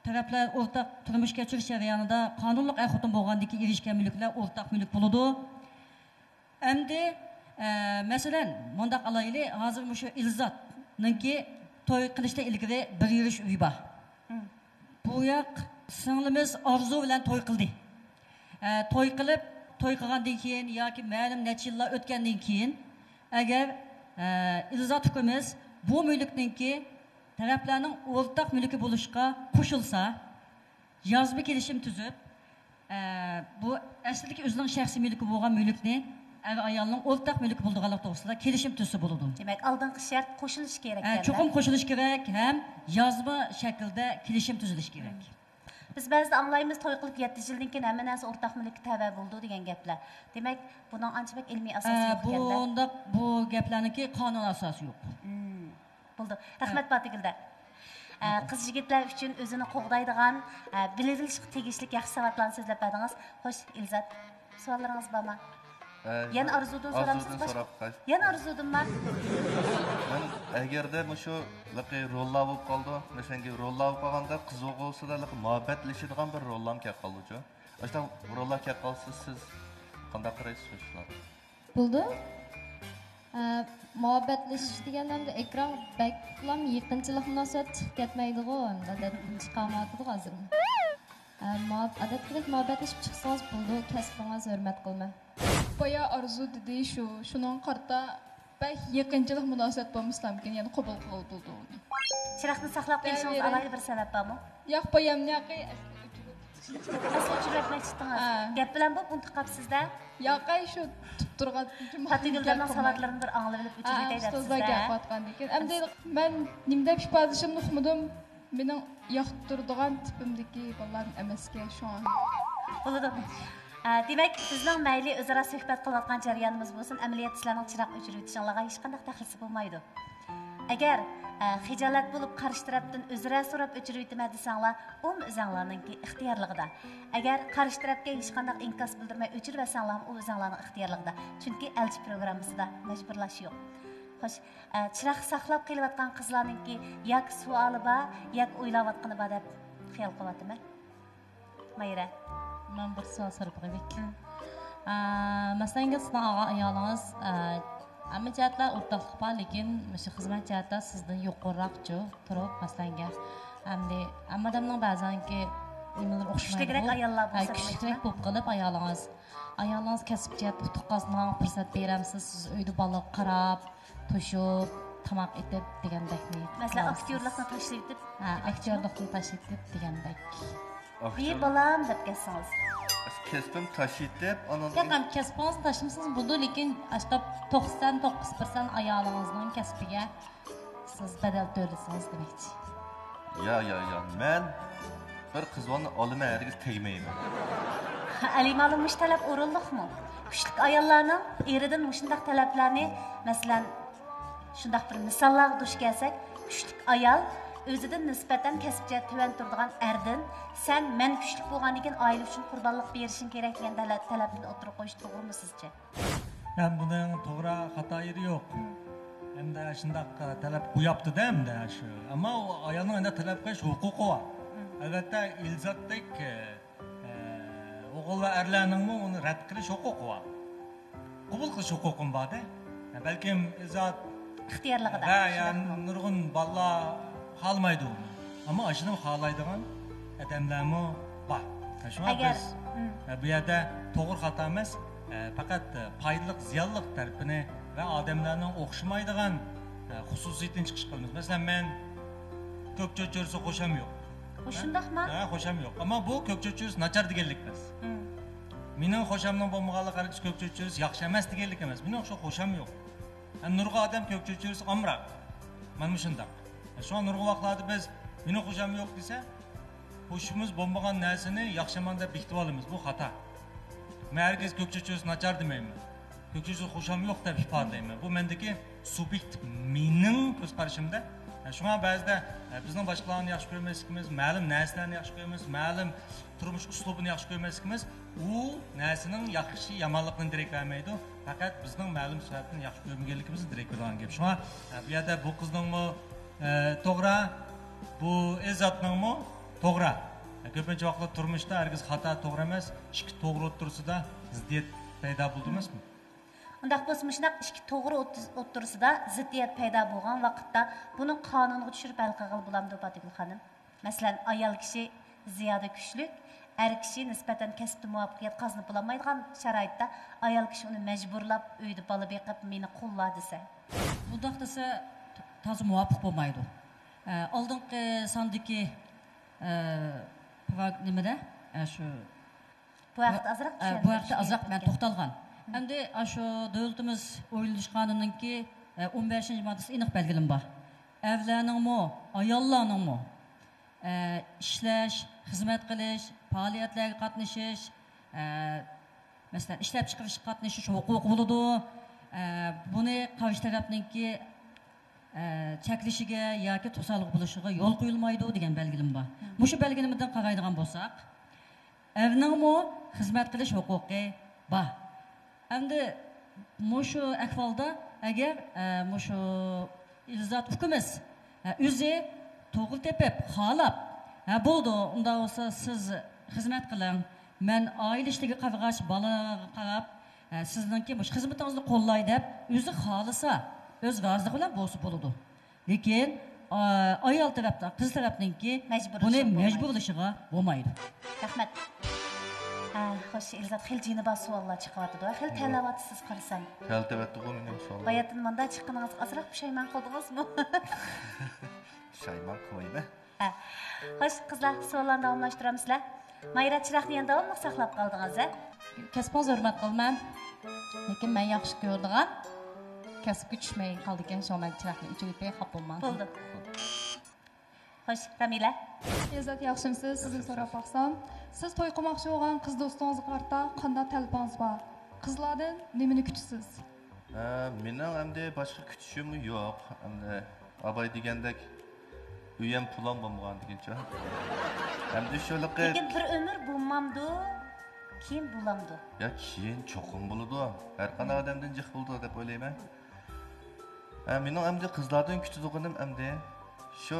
تەرەپلەر ئورتاق تۇرمۇش كەچۈرۈش جەريانىدا قانۇنلۇق ئەر-خوتۇن بولغاندىن كېيىن ئېرىشكەن مۈلۈكلەر ئورتاق مۈلۈك بولىدۇ. ئەمدى، ئە، مەسىلەن، مۇنداق ئالايلى، ھازىر مۇشۇ ئىلزاتنىڭكى توي قىلىشتىن ئىلگىرى بىر يۈرۈش ئۆيى بار. بۇ ياق سىڭلىمىز ئارزۇ بىلەن توي قىلدى. ئە، توي قىلىپ، توي قىلغاندىن كېيىن ياكى مەلۇم نەچچە يىللار ئۆتكەندىن كېيىن، ئەگەر، ئە، ئىلزات ئۇكىمىز بۇ مۈلۈكنىڭكى تەرەپلەرنىڭ ئورتاق مۈلكى بولۇشقا قوشۇلسا، يازما كېلىشىم تۈزۈپ، ئە، بۇ ئەسلىدىكى ئۆزىنىڭ شەخسىي مۈلكى بولغان مۈلۈكنى ئەر ئايالنىڭ ئورتاق مۈلكى بولىدىغانلىقى توغرىسىدا كېلىشىم تۈزسە بولىدۇ. دېمەك، ئالدىنقى شەرت قوشۇلۇش كېرەك ئە، دەمدە؟ چوقۇم قوشۇلۇش كېرەك ھەم يازما شەكىلدە كېلىشىم تۈزۈلۈش كېرەك. بىز بەزىدە ئاڭلايمىز، توي قىلىپ يەتتە يىلدىن كېيىن ھەممە نەرسە ئورتاق مۈلۈككە تەۋە بولىدۇ دېگەن گەپلەر. دېمەك، بۇنىڭ ئانچە بەك ئىلمىي ئاساسى ئە، يوق ئىكەندە. بۇنداق بۇ گەپلەرنىڭكى قانۇن ئاساسى يوق. مم. بولدى. رەھمەت، پاتىگۈلدە. ئە، قىز يىگىتلەر ئۈچۈن ئۆزىنى قوغدايدىغان، ئە، بىلىۋېلىشقا تېگىشلىك ياخشى ساۋاتلارنى سۆزلەپ بەردىڭىز. خوش، ئىلزات، سوئاللىرىڭىز بارمۇ؟ ئە، يەنە ئارزۇدىن سورامسىز؟ سوراپ قوي. يەنە ئارزۇدىنما؟ مەن ئەگەردە مۇشۇ لىقى روللار بولۇپ قالىدۇ، مەسىلەن، روللار بولۇپ قالغاندا قىز بولغۇسىدا لىقى مۇھەببەتلىشىدىغان بىر روللام كەپ قالىدۇچۇ. ئاشۇنداق روللار كەپ قالسا سىز قانداق قارايسىز شۇ ئىشلارغا؟ بولدى. ئە، مۇھەببەتلىشىش دېگەندە ئەمدى ئېكران بەكلام يېقىنچىلىق مۇناسىۋەت چىقىپ كەتمەيدىغۇ، ئەمدى ئادەتتىن چىقالمايۋاتىدۇ ھازىر. ئە، مۇھەب-، ئادەتتىكىدەك مۇھەببەتلىشىپ چىقسىڭىز بولىدۇ، كەسپىڭىز ھۆرمەت قىلىمەن. بايا ئارزۇ دېدى شۇ، شۇنىڭغا قارىتا بەك يېقىنچىلىق مۇناسىۋەت بولمىسىلامكىن، يەنە قوبۇل قىلغىلى بولىدۇ ئۇنى. چىراغنى ساقلاپ قېلىشىڭىزغا ئالاھىدە بىر سەۋەب بارمۇ؟ ياق، بايام ياقى ئەسلى ئۆچۈرۈپ ئەسلى ئۆچۈرۈۋەتمەكچى ئىدىڭىز. ھە. گەپ بىلەن بولۇپ ئۇنتۇپ قاپسىز-دە. ياقەي شۇ تۇتۇپ تۇرغان پاتىگۈلدەننىڭ ساۋاتلىرىنى بىر ئاڭلىۋېلىپ ئۆچۈرۈۋېتەي دەپسىز-دە. ئۇستازلار گەپ قىلىۋاتقاندىكىن. ئەمدى مەن نېمە دەپ ئىپادىلىشىمنى ئۇقمىدىم. مېنىڭ ياقتۇرىدىغان تىپىمدىكى بالىلار ئەمەسكەن شۇڭا. بولىدۇ. ئە، دېمەك، بىزنىڭ مەيلى ئۆزئارا سۆھبەت قىلىۋاتقان جەريانىمىز بولسۇن، ئەمەلىيەتتە سىلەرنىڭ چىراغ ئۆچۈرۈۋېتىشىڭلارغا ھېچقانداق دەخلىسى بولمايدۇ. ئەگەر، ئە، خىجالەت بولۇپ قارشى تەرەپتىن ئۆزرە سوراپ ئۆچۈرۈۋېتىمەن دېسەڭلار، ئۇمۇ ئۆزەڭلارنىڭكى ئىختىيارلىقىدا. ئەگەر قارشى تەرەپكە ھېچقانداق ئىنكاس بىلدۈرمەي ئۆچۈرۈۋەتسەڭلارمۇ، ئۇ ئۆزەڭلارنىڭ ئىختىيارلىقىدا. چۈنكى ئەلچى پروگراممىسىدا مەجبۇرلاش يوق. خوش، ئە، چىراغ ساقلاپ قېلىۋاتقان قىزلارنىڭكى ياكى سوئالى بار، ياكى ئويلاۋاتقىنى بار دەپ خىيال قىلىۋاتىمەن. مايرا. مەن بىر سوئال سوراپ باقاي بەك. ئە، مەسىلەن، سىزنىڭ ئاغا ئايالىڭىز، ئە، ھەممە جەھەتلەر ئورتاقلىق بار، لېكىن مۇشۇ خىزمەت جەھەتتە سىزدىن يۇقىرىراقچۇ تۇرۇپ، مەسىلەنگە، ئەمدى ھەممە ئادەمنىڭ بەزەنكى نېمىلىرى ئوخشىمايدۇ. كۈچلۈكرەك ئاياللار ھە، بولسا كۈچلۈكرەك بولۇپ قېلىپ ئايالىڭىز، ئايالىڭىز كەسىپ جەھەتتە ئۇتۇق قازىنىدىغان پۇرسەت بېرەمسىز؟ سىز ئۆيدە بالىغا قاراپ، توشۇپ، تاماق ئېتىپ دېگەندەكنى مەسىلەن، قىلامسىز؟ ئاكتيورلۇقنى تاشلىۋېتىپ ھە، دېمەكچىمۇ؟ ئاكتيورلۇقنى تاشلىۋېتىپ دېگەندەك. ئاكتيور. بىر بالام دەپ كەتسىڭىز. كەسپىم تاشلىۋېتىپ، ئانان ياق، كېيىن ئەمدى كەسپىڭىزنى تاشلىمىسىڭىز بولىدۇ، لېكىن ئاشۇنداق توقسان توققۇز پىرسەنت ئايالىڭىزنىڭ كەسپىگە سىز بەدەل تۆلىسىڭىز دېمەكچى. يا، يا، يا، مەن بىر قىز بالىنى ئالىمەن، ھەرگىز تەگمەيمەن. ئەلى مالۇم مۇشۇ تەلەپ ئورۇنلۇقمۇ؟ كۈچلۈك ئاياللارنىڭ ئېرىدىن مۇشۇنداق تەلەپلەرنى، مەسىلەن، شۇنداق بىر مىساللارغا دۇچ كەلسەك، كۈچلۈك ئايال ئۆزىدىن نىسبەتەن كەسىپ جەھەتتە تۆۋەن تۇرىدىغان ئەردىن، سەن مەن كۈچلۈك بولغاندىكىن ئائىلە ئۈچۈن قۇربانلىق بېرىشىڭ كېرەك دېگەن تەلە-، تەلەپنى ئوتتۇرىغا قويۇش توغرىمۇ سىزچە؟ ھەم بۇنىڭ توغرا خاتا يېرى يوق. ھەمدە شۇنداق تەلەپ قوياپتۇ-دە ھەمدە شۇ. ئەمما ئۇ ئايالنىڭ ئەندە تەلەپ قىلىش ھوقۇقى بار. ئەلۋەتتە، ئىلزاتتەك، ئە، ئوغۇل ۋە ئەرلەرنىڭمۇ ئۇنى رەت قىلىش ھوقۇقى بار. قوبۇل قىلىش ھوقۇقىمۇ بار-دە. بەلكىم ئىلزات ئىختىيارلىقىدا، ۋە يا شۇنداقمۇ؟ نۇرغۇن بالىلار خالىمايدۇ ئۇنى. ئەمما ئاشۇنى خالايدىغان ئادەملەرمۇ بار. شۇڭا ئەگەر، بىز، مم. ئە، بۇ يەردە توغرا خاتا ئەمەس، ئە، پەقەت، ئە، پايدىلىق، زىيانلىق تەرىپىنى ۋە ئادەملەرنىڭ ئوخشىمايدىغان، ئە، خۇسۇسىيىتىنى چىقىش قىلىمىز. مەسىلەن، مەن كۆك چۆچۈرىسى خۇشام يوق. ئۇ شۇنداقما؟ ھە، خۇشام يوق. ئەمما بۇ كۆك چۆچۈرىسى ناچار دېگەنلىك ئەمەس. مم. مېنىڭ خۇشامنىڭ بولمىغانلىقى ھەرگىز كۆك چۆچۈرىسى ياخشى ئەمەس دېگەنلىك ئەمەس. مېنىڭ شۇ خۇشام يوق. ھەم نۇرغۇن ئادەم كۆك چۆچۈرىسى ئامراق. مانا مۇشۇنداق. شۇڭا نۇرغۇن ۋاقىتلاردا بىز، مېنىڭ خۇشام يوق دېسە، خۇشىمىز بولمىغان نەرسىنى ياخشى يامان دەپ بېكىتىۋالىمىز. بۇ خاتا. مەن ھەرگىز كۆك چۆچۈرىسى ناچار دېمەيمەن. كۆك چۆچۈرىسى خۇشام يوق دەپ ئىپادىلەيمەن. بۇ مەندىكى سۇبيېكتىپ، مېنىڭ كۆز قارىشىمدا. شۇڭا بەزىدە، ئە، بىزنىڭ باشقىلارنى ياخشى كۆرمەسلىكىمىز، مەلۇم نەرسىلەرنى ياخشى كۆرمەس، مەلۇم تۇرمۇش ئۇسلۇبىنى ياخشى كۆرمەسلىكىمىز، ئۇ نەرسىنىڭ ياخشى، يامانلىقىنى دېرەك بەرمەيدۇ. پەقەت بىزنىڭ مەلۇم سەۋەبتىن ياخشى كۆرمىگەنلىكىمىزنى دېرەك بېرىدىغان گەپ. شۇڭا، ئە، بۇ يەردە بۇ قىزنىڭمۇ، ئە، توغرا، بۇ ئىلزاتنىڭمۇ، توغرا. كۆپىنچە ۋاقىتتا تۇرمۇشتا ھەرگىز خاتا، توغرا ئەمەس، ئىككى توغرا ئوتتۇرىسىدا زىددىيەت پەيدا بولىدۇ ئەمەسمۇ؟ ئۇنداق بولسا، مۇشۇنداق ئىككى توغرا ئوتتۇرىسىدا زىددىيەت پەيدا بولغان ۋاقىتتا، بۇنى قانۇنغا چۈشۈرۈپ ھەل قىلغىلى بولامدۇ، پاتىگۈل خانىم؟ مەسىلەن، ئايال كىشى زىيادە كۈچلۈك، ئەر كىشى نىسبەتەن كەسىپتە مۇۋەپپەقىيەت قازىنىپ بولالمايدىغان شارائىتتا، ئايال كىشى ئۇنى مەجبۇرلاپ، ئۆيدە بالا بېقىپ، مېنى قوللا دېسە. بۇنداق دېسە، تازا مۇۋاپىق بولمايدۇ. ئە، ئالدىنقى ساندىكى، ئە، پراگ-، نېمىدە؟ ئە، شۇ بۇ ھەقتە ئازراق ئە، بۇ ھەقتە ئازراق مەن توختالغان. ئەمدى ئاشۇ دۆلىتىمىز ئويلىنىش قانۇنىنىڭكى، ئە، ئون بەشىنچى ماددىسى ئېنىق بەلگىلىمە بار. ئەرلەرنىڭمۇ، ئاياللارنىڭمۇ، ئە، ئىشلەش، خىزمەت قىلىش، پائالىيەتلەرگە قاتنىشىش، ئە، مەسىلەن، ئىشلەپچىقىرىشقا قاتنىشىش ھوقۇقى بولىدۇ. ئە، بۇنى قارشى تەرەپنىڭكى، ئە، چەكلىشىگە ياكى توسالغۇ بولۇشىغا يول قويۇلمايدۇ دېگەن بەلگىلىمە بار. مۇشۇ بەلگىلىمىدىن قارايدىغان بولساق، ئەرنىڭمۇ خىزمەت قىلىش ھوقۇقى بار. ئەمدى مۇشۇ ئەھۋالدا ئەگەر، ئە، مۇشۇ ئىلزات ئۇكىمىز، ئە، ئۆزى توغرا تېپىپ، خالاپ، ھە، بولىدۇ، ئۇنداق بولسا سىز خىزمەت قىلىڭ، مەن ئائىلە ئىشلىرىگە قارىغاچ، بالىلارغا قاراپ، ئە، سىزنىڭكى مۇشۇ خىزمىتىڭىزنى قوللاي دەپ، ئۆزى خالىسا، ئۆز رازىلىقى بىلەن بولسا بولىدۇ. لېكىن، ئا-، ئايال تەرەپتە، قىز تەرەپنىڭكى مەجبۇرلىشىپ بولمايدۇ. بۇنى مەجبۇرلىشىغا بولمايدۇ. رەھمەت. ھە، خوش، ئىلزات، خېلى جېنى بار سوئاللار چىقىۋاتىدۇ. خېلى تەلەۋاتىسىز قارىسام. تەلتەۋەتتىغۇ مېنىڭ سوئاللار. باياتىن مۇندا چىققىنىڭىزغا ئازراق پۇشايمان قىلدىڭىزمۇ؟ پۇشايمان قىلمايمەن. ھە. خوش، قىزلار، سوئاللارنى داۋاملاشتۇرامسىلەر؟ مايرا، چىراغنى يەنە داۋاملىق ساقلاپ قالدىڭىز، ھە؟ كەسپىڭىزنى ھۆرمەت قىلىمەن. لېكىن مەن ياخشى كۆرىدىغان كەسىپكە چۈشمەي قالىدىكەن، شۇڭا مەن چىراغنى ئۆچۈرۈۋېتەي، خاپا بولماڭ. بولدى. خوش، رامىلە. ئىلزات، ياخشىمۇسىز؟ سىزدىن سوراپ باقسام، سىز توي قىلماقچى بولغان قىز دوستىڭىزغا قارىتا قانداق تەلىپىڭىز بار؟ قىزلاردىن نېمىنى كۈتىسىز؟ ھە، مېنىڭ ئەمدى باشقا كۈتۈشۈم يوق. ئەمدى ئاباي دېگەندەك، ئۆيەم پۇلام بولمىغان دېگىنچە. ئەمدى شۇلىقى لېكىن بىر ئۆمۈر بولمامدۇ، كېيىن بولامدۇ؟ يا، كېيىن چوقۇم بولىدۇ. ھەر قانداق ئادەمدىن جىق بولىدۇ دەپ ئويلايمەن. ھە، مېنىڭ ئەمدى قىزلاردىن كۈتىدىغىنىم ئەمدى شۇ،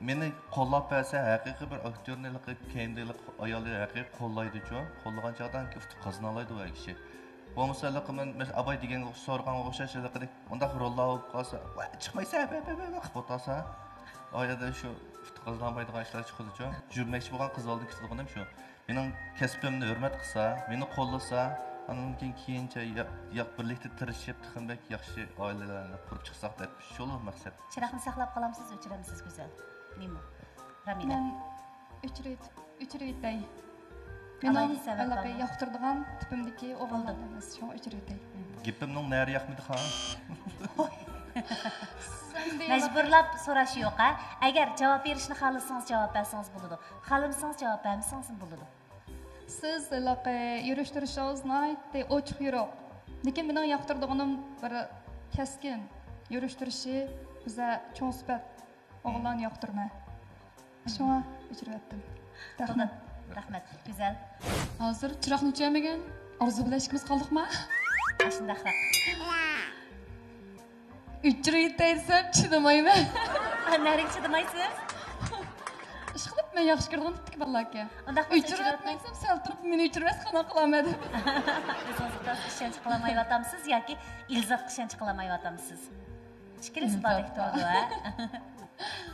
مېنى قوللاپ بەرسە، ھەقىقىي بىر ئاكتيورنى ھېلىقى كەينىدە ھېلىقى ئايالى ھەقىقىي قوللايدۇچۇ، قوللىغان چاغدا ئۇتۇق قازىنالايدۇ ئۇ كىشى. بولمىسا ھېلىقى مەن، مەسىلەن، ئاباي دېگەنگە سورىغانغا ئوخشاش ھېلىقىدەك ئۇنداق روللار بولۇپ قالسا، ۋە، چىقمايسەن، ۋە، ۋە، ۋە، ۋە قىلىپ ئولتۇرسا، ئۇ يەردە شۇ ئۇتۇق قازىنالمايدىغان ئىشلار چىقىدۇچۇ. يۈرمەكچى بولغان قىزلاردىن كۈتىدىغىنىم شۇ. مېنىڭ كەسپىمنى ھۆرمەت قىلسا، مېنى قوللىسا، ئاندىن كېيىن كېيىنچە يا-، يا-، بىرلىكتە تىرىشىپ، تېخىمۇ بەك ياخشى ئائىلىلەرنى قۇرۇپ چىقساق دەپ شۇلا مەقسەت. چىراغنى ساقلاپ قالامسىز، ئۆچۈرەمسىز، گۈزەل؟ نېمە؟ رامىلە. مەن ئۆچۈرۈۋېت-، ئۆچۈرۈۋېتەي. مېنىڭ ئالاھىدە سەۋەب ھېلىقى بارمۇ؟ ياقتۇرىدىغان تىپىمدىكى ئوغۇللار ئەمەس، شۇڭا ئۆچۈرۈۋېتەي. گېپىمنىڭ نەرى ياقمىدى خان؟ مەجبۇرلاپ سوراش يوق، ھە؟ ئەگەر جاۋاب بېرىشنى خالىسىڭىز، جاۋاب بەرسىڭىز بولىدۇ. خالىمىسىڭىز جاۋاب بەرمىسىڭىزمۇ بولىدۇ. سىز ھېلىقى يۈرۈش تۇرۇشىڭىز ناھايىتى ئوچۇق يورۇق. لېكىن مېنىڭ ياقتۇرىدىغىنىم بىر كەسكىن يۈرۈش تۇرۇشى، بىزە چوڭ سۈپەت ئوغۇللارنى ياقتۇرىمەن. شۇڭا ئۆچۈرۈۋەتتىم. رەھمەت. رەھمەت. گۈزەل. ھازىر چىراغنى ئۆچۈرمىگەن ئارزۇ بىلەن ئىككىمىز قالدۇقما؟ ئاشۇنداقراق. ئۆچۈرۈۋېتەي دېسەم چىدىمايمەن. نەگە چىدىمايسىز؟ ئىشقىلىپ مەن ياخشى كۆرىدىغان تىپتىكى بالىلاركەن. ئۇنداق بولسا ئۆچۈرۈۋەتمەي دېسەم سەل تۇرۇپ مېنى ئۆچۈرۈۋەتسە قانداق قىلارمەن دەپ. ئۆزىڭىزگە ئىشەنچ قىلالمايۋاتامسىز ياكى ئىلزاتقا ئىشەنچ قىلالمايۋاتامسىز؟ ئىككىلىسى باردەك تۇرىدۇ، ھە؟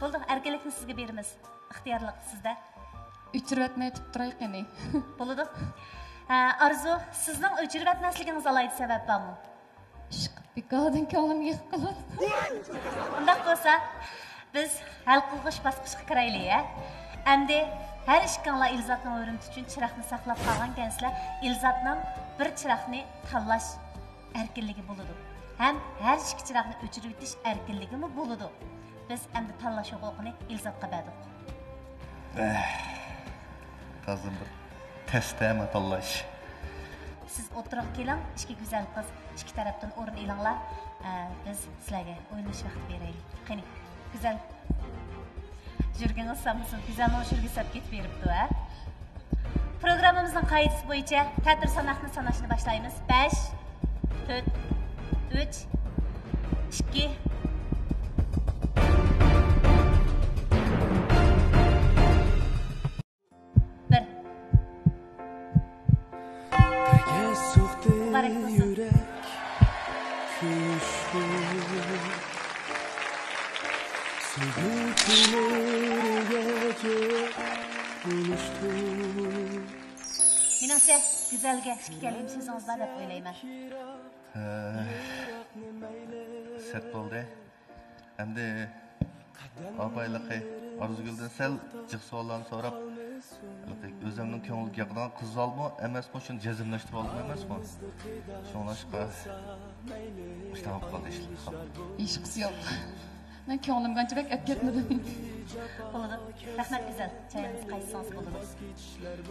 بولدى، ئەركىنلىكنى سىزگە بېرىمىز. ئىختىيارلىق سىزدە. ئۆچۈرۈۋەتمەي تۇرۇپ تۇراي قېنى. بولىدۇ. ھە، ئارزۇ، سىزنىڭ ئۆچۈرۈۋەتمەسلىكىڭىزگە ئالاھىدە سەۋەب بارمۇ؟ ئىشقىلىپ بىكاردىن كۆڭلۈمگە يېقىپ قالىدۇ. ئۇنداق بولسا، بىز ھەل قىلغۇچ باسقۇچقا كىرەيلى، ھە؟ ئەمدى ھەر ئىككىڭلار ئىلزاتنىڭ ھۆرمىتى ئۈچۈن چىراغنى ساقلاپ قالغانكەنسىلەر، ئىلزاتنىڭ بىر چىراغنى تاللاش ئەركىنلىكى بولىدۇ. ھەم ھەر ئىككى چىراغنى ئۆچۈرۈۋېتىش ئەركىنلىكىمۇ بولىدۇ. بىز ئەمدى تاللاش ھوقۇقىنى ئىلزاتقا بەردۇق. ئەھ، تازا بىر تەستە تاللاش. سىز ئوتتۇرىغا كېلىڭ، ئىككى گۈزەل قىز، ئىككى تەرەپتىن ئورۇن ئېلىڭلار. ئە، بىز سىلەرگە ئويلىنىش ۋاقتى بېرەيلى. قېنى، گۈزەل. يۈرىكىڭىز سانمىسۇن، گۈزەلنىڭ يۈرىكى سەپ كېتىپ بېرىپتۇ، ھە؟ پروگراممىمىزنىڭ قائىدىسى بويىچە تەتۈر ساناقنى ساناشنى باشلايمىز. بەش، تۆت، ئۈچ، ئىككى. مېنىڭچە، گۈزەلگە ئىككى كەلىمە سۆزىڭىز بار دەپ ئويلايمەن. ھە، سەت بولدى. ئەمدى ئاپايلىقى ئارزۇگۈلدىن سەل جىق سوئاللارنى سوراپ، ئۆزۈمنىڭ كۆڭلىگە ياقىدىغان قىز بالىمۇ ئەمەسمۇ، شۇنى جەزملەشتۈرۈۋالدىم ئەمەسمۇ؟ شۇڭلاشقا مۇشۇنداق بولۇپ قالدى ئىشلار. ھېچقىسى يوق. مەن كۆڭلۈمگە ئانچە بەك ئەپ كەتمىدىم. بولىدۇ. رەھمەت، گۈزەل. چايىڭىزنى قايسىڭىز بولىدۇ.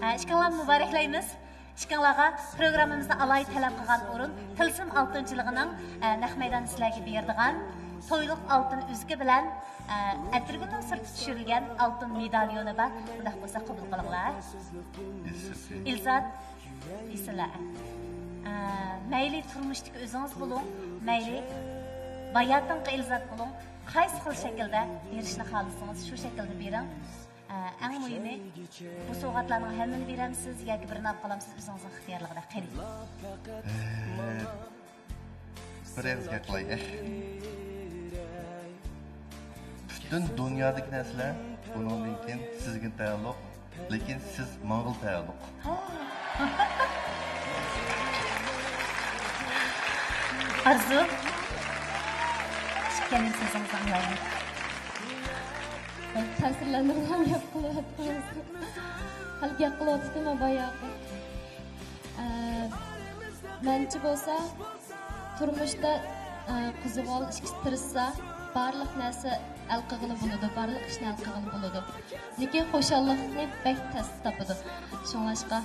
ھە، ئىككىڭلارنى مۇبارەكلەيمىز. ئىككىڭلارغا پروگراممىمىزدا ئالاھىدە تەلەپ قىلغان ئورۇن تىلسىم ئالتۇنچىلىقىنىڭ، ئە، نەق مەيدانىدا سىلەرگە بېرىدىغان تويلۇق ئالتۇن ئۈزۈكى بىلەن، ئە، ئەتىرگۈلنىڭ سۈرىتى چۈشۈرۈلگەن ئالتۇن مېداليونى بار. ئۇنداق بولسا قوبۇل قىلىڭلار. ئىلزات، ئېسىلە. ئە، مەيلى تۇرمۇشتىكى ئۆزىڭىز بولۇڭ، مەيلى باياتىنقى ئىلزات بولۇڭ، قايسى خىل شەكىلدە بېرىشنى خالىسىڭىز، شۇ شەكىلدە بېرىڭ. ئە، ئەڭ مۇھىمى، بۇ سوۋغاتلارنىڭ ھەممىنى بېرەمسىز ياكى بىرىنى ئاپ قالامسىز، ئۆزىڭىزنىڭ ئىختىيارلىقىدا. قېنى. بىر ئېغىز گەپ قىلاي. پۈتۈن دۇنيادىكى نەرسىلەر بۇنىڭدىن كېيىن سىزگە تەئەللۇق، لېكىن سىز ماڭىلا تەئەللۇق. ئارزۇ، ئىككىڭلارنىڭ سۆزىڭىزنى ئاڭلايمەن. تەسىرلەندۈرگەن گەپ قىلىۋاتىمىز. ھەل گەپ قىلىۋاتىدۇ باياقى. ئە، مەنچە بولسا، تۇرمۇشتا، ئە، قىزىغۇ ئىشقا تىرىشسا، بارلىق نەرسە ھەل قىلغىلى بولىدۇ، بارلىق ئىشنى ھەل قىلغىلى بولىدۇ. لېكىن خۇشاللىقنى بەك تەس تاپىدۇ. شۇڭلاشقا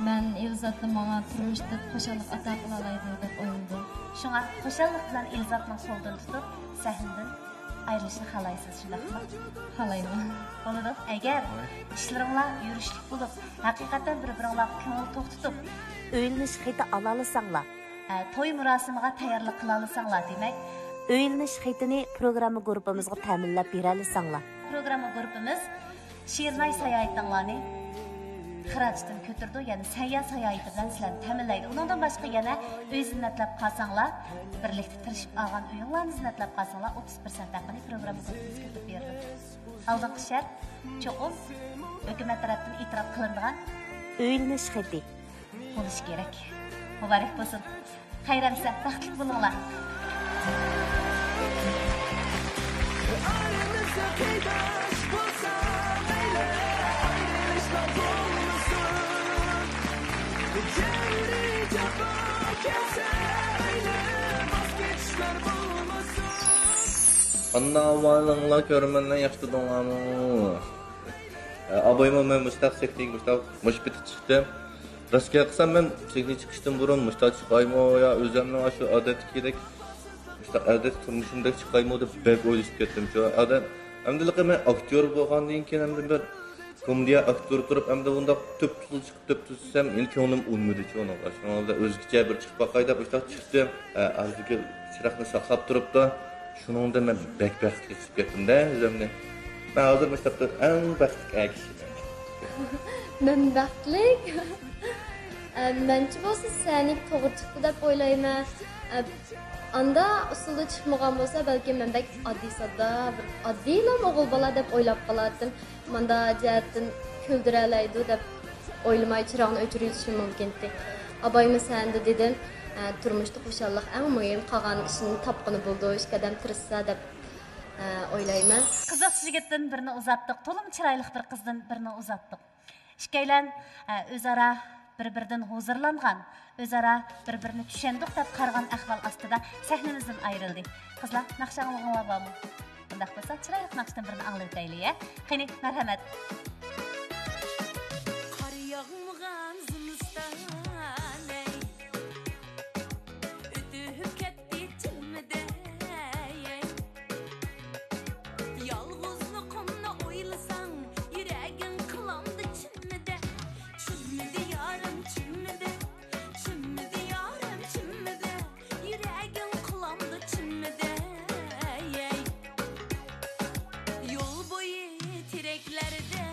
مەن ئېلزاتنى ماڭا تۇرمۇشتا خۇشاللىق ئاتا قىلالايدۇ دەپ ئويلىدىم. شۇڭا خۇشاللىق بىلەن ئېلزاتنىڭ قولىدىن تۇتۇپ، سەھنىدىن ئايرىلىشنى خالايسىز، شۇنداقمۇ؟ خالايمەن. بولىدۇ. ئەگەر ئىشلىرىڭلار يۈرۈشلۈك بولۇپ، ھەقىقەتەن بىر-بىرىڭلارغا كۆڭۈل توختىتىپ، ئۆيلىنىش خېتى ئالالىساڭلار، ئە، توي مۇراسىمىغا تەييارلىق قىلالىساڭلار، دېمەك، ئۆيلىنىش خېتىنى پروگرامما گۇرۇپپىمىزغا تەمىنلەپ بېرەلىسەڭلار. پروگرامما گۇرۇپپىمىز شىرناي ساياھىتىڭلارنى خىراجىتىدىن كۆتۈرىدۇ، يەنى سەيياھ ساياھىتى بىلەن سىلەرنى تەمىنلەيدۇ. ئۇنىڭدىن باشقا يەنە ئۆي زىننەتلەپ قالساڭلار، بىرلىكتە تىرىشىپ ئالغان ئۆيۈڭلارنى زىننەتلەپ قالساڭلار، ئوتتۇز پىرسەنت ھەققىنى پروگرامما گۇرۇپپىمىز كۆتۈرۈپ بېرىدۇ. ئالدىنقى شەرت، چوقۇم ھۆكۈمەت تەرەپتىن ئېتىراپ قىلىنىدىغان ئۆيلىنىش خېتى بولۇشى كېرەك. مۇبارەك بولسۇن. خەير-ئەمىسە، بەختلىك بولۇڭلار. ئارىمىزدا قېرىنداش بولسا مەيلى، ئايرىلىشلا بولمىسۇن. جەۋرى جاپا كەلسە مەيلى، ۋاز كېچىشلەر بولمىسۇن. ئانا ئاۋالىڭلار كۆرۈرمەنلەر ياخشى تۇردۇڭلارمۇ؟ ئابايمۇ مەن مۇشتاق سەھنىگە مۇشتاق مۇشۇ پېتى چىقتىم. راست گەپ قىلسام، مەن سەھنىگە چىقىشتىن بۇرۇن مۇشتاق چىقايمۇ يا ئۆزۈمنىڭ ئاشۇ ئادەتتىكىدەك، مۇشتاق ئادەتتىكى تۇرمۇشۇمدەك چىقايمۇ دەپ بەك ئويلىشىپ كەتتىم شۇ ئادەم. ئەمدىلىكى مەن ئاكتيور بولغاندىن كېيىن ئەمدى بىر كومېدىيە ئاكتيورى تۇرۇپ، ئەمدى بۇنداق تۈپتۈزۈل چىقىپ تۈپتۈزسەم، يەنە كۆڭلۈم ئۇنىمىدىچۇ ئۇنىڭغا. شۇنىڭ بىلەن ئۆزگىچە بىر چىقىپ باقاي دەپ مۇشتاق چىقتىم. ئە، ئارزۇگۈل چىراغنى ساقلاپ تۇرۇپتۇ. شۇنىڭدا مەن بەك بەختلىك ھېس قىلىپ كەتتىم-دە ئۆزۈمنى. مەن ھازىر مۇشۇ تاپتا ئەڭ بەختلىك ئەر كىشى. مەن بەختلىك. ئە، مەنچە بولسا سەھنىگە توغرا چىقتى دەپ ئويلايمەن. ئە، ئاندا ئۇسسۇلدا چىقمىغان بولسا، بەلكىم مەن بەك ئاددىي-ساددا، بىر ئاددىيلا ئوغۇل بالا دەپ ئويلاپ قالاتتىم. ماندا جەھەتتىن كۈلدۈرەلەيدۇ دەپ ئويلىماي چىراغنى ئۆچۈرۈۋېتىشىم مۇمكىنتى. ئابايمۇ سەھنىدە دېدىم، ئە، تۇرمۇشتا خۇشاللىق ئەڭ مۇھىم، قالغان ئىشنى تاپقىنى بولىدۇ، ئىككى ئادەم تىرىشسا دەپ، ئە، ئويلايمەن. قىزىقچى يىگىتتىن بىرنى ئۇزاتتۇق، تولىمۇ چىرايلىق بىر قىزدىن بىرنى ئۇزاتتۇق. ئىككىيلەن، ئە، ئۆزئارا بىر-بىرىدىن ھۇزۇرلانغان، ئۆزئارا بىر-بىرىنى چۈشەندۇق دەپ قارىغان ئەھۋال ئاستىدا سەھنىمىزدىن ئايرىلدى. قىزلار، ناخشا ئاڭلىغۇڭلار بارمۇ؟ ئۇنداق بولسا، چىرايلىق ناخشىدىن بىرنى ئاڭلىۋېتەيلى، ھە؟ قېنى، مەرھەمەت. قار ياغمىغان زىمىستان، ئەي، ئۆتۈپ كەتتى چىلمىدەي. يالغۇزلۇقۇمنى ئويلىساڭ، يۈرەكىڭ قىلامدۇ چىلمىدە. چىلمىدە يارىم، چىلمىدە. چىلمىدە يارىم، چىلمىدە. يۈرەكىڭ قىلامدۇ چىلمىدە. يول بويى تېرەكلەردە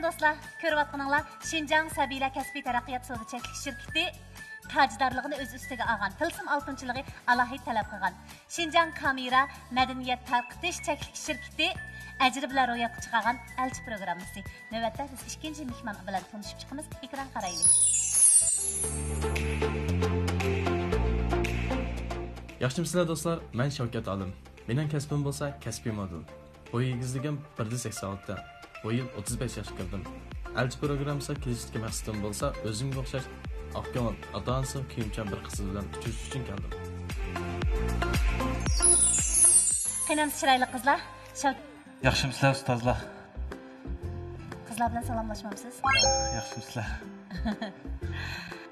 دوستلار، كۆرۈۋاتقىنىڭلار شىنجاڭ سەبىيلەر كەسپىي تەرەققىيات سودا چەكلىك شىركىتى تاجدارلىقىنى ئۆز ئۈستىگە ئالغان، تىلسىم ئالتۇنچىلىقى ئالاھىدە تەلەپ قىلغان، شىنجاڭ كامېرا مەدەنىيەت تارقىتىش چەكلىك شىركىتى ئەجرى بىلەن روياپقا چىقارغان ئەلچى پروگراممىسى. نۆۋەتتە بىز ئىككىنچى مېھمان بىلەن تونۇشۇپ چىقىمىز. ئېكران قارايلى. ياخشىمۇسىلەر دوستلار؟ مەن شەۋكەت ئالىم. مېنىڭ كەسپىم بولسا كەسپىي مودېل. بوي ئېگىزلىكىم بىر دە سەكسەن ئالتە. بۇ يىل ئوتتۇز بەش ياشقا كىردىم. ئەلچى پروگراممىسىغا كېلىشتىكى مەقسىتىم بولسا ئۆزۈمگە ئوخشاش ئاق كۆڭۈل، ئاتا-ئانىسىغا كۆيۈمچان بىر قىز بىلەن ئۇچرىشىش ئۈچۈن كەلدىم. قېنى ئەمسە چىرايلىق قىزلار؟ شەۋ- ياخشىمۇسىلەر ئۇستازلار؟ قىزلار بىلەن سالاملاشمامسىز؟ ياخشىمۇسىلەر؟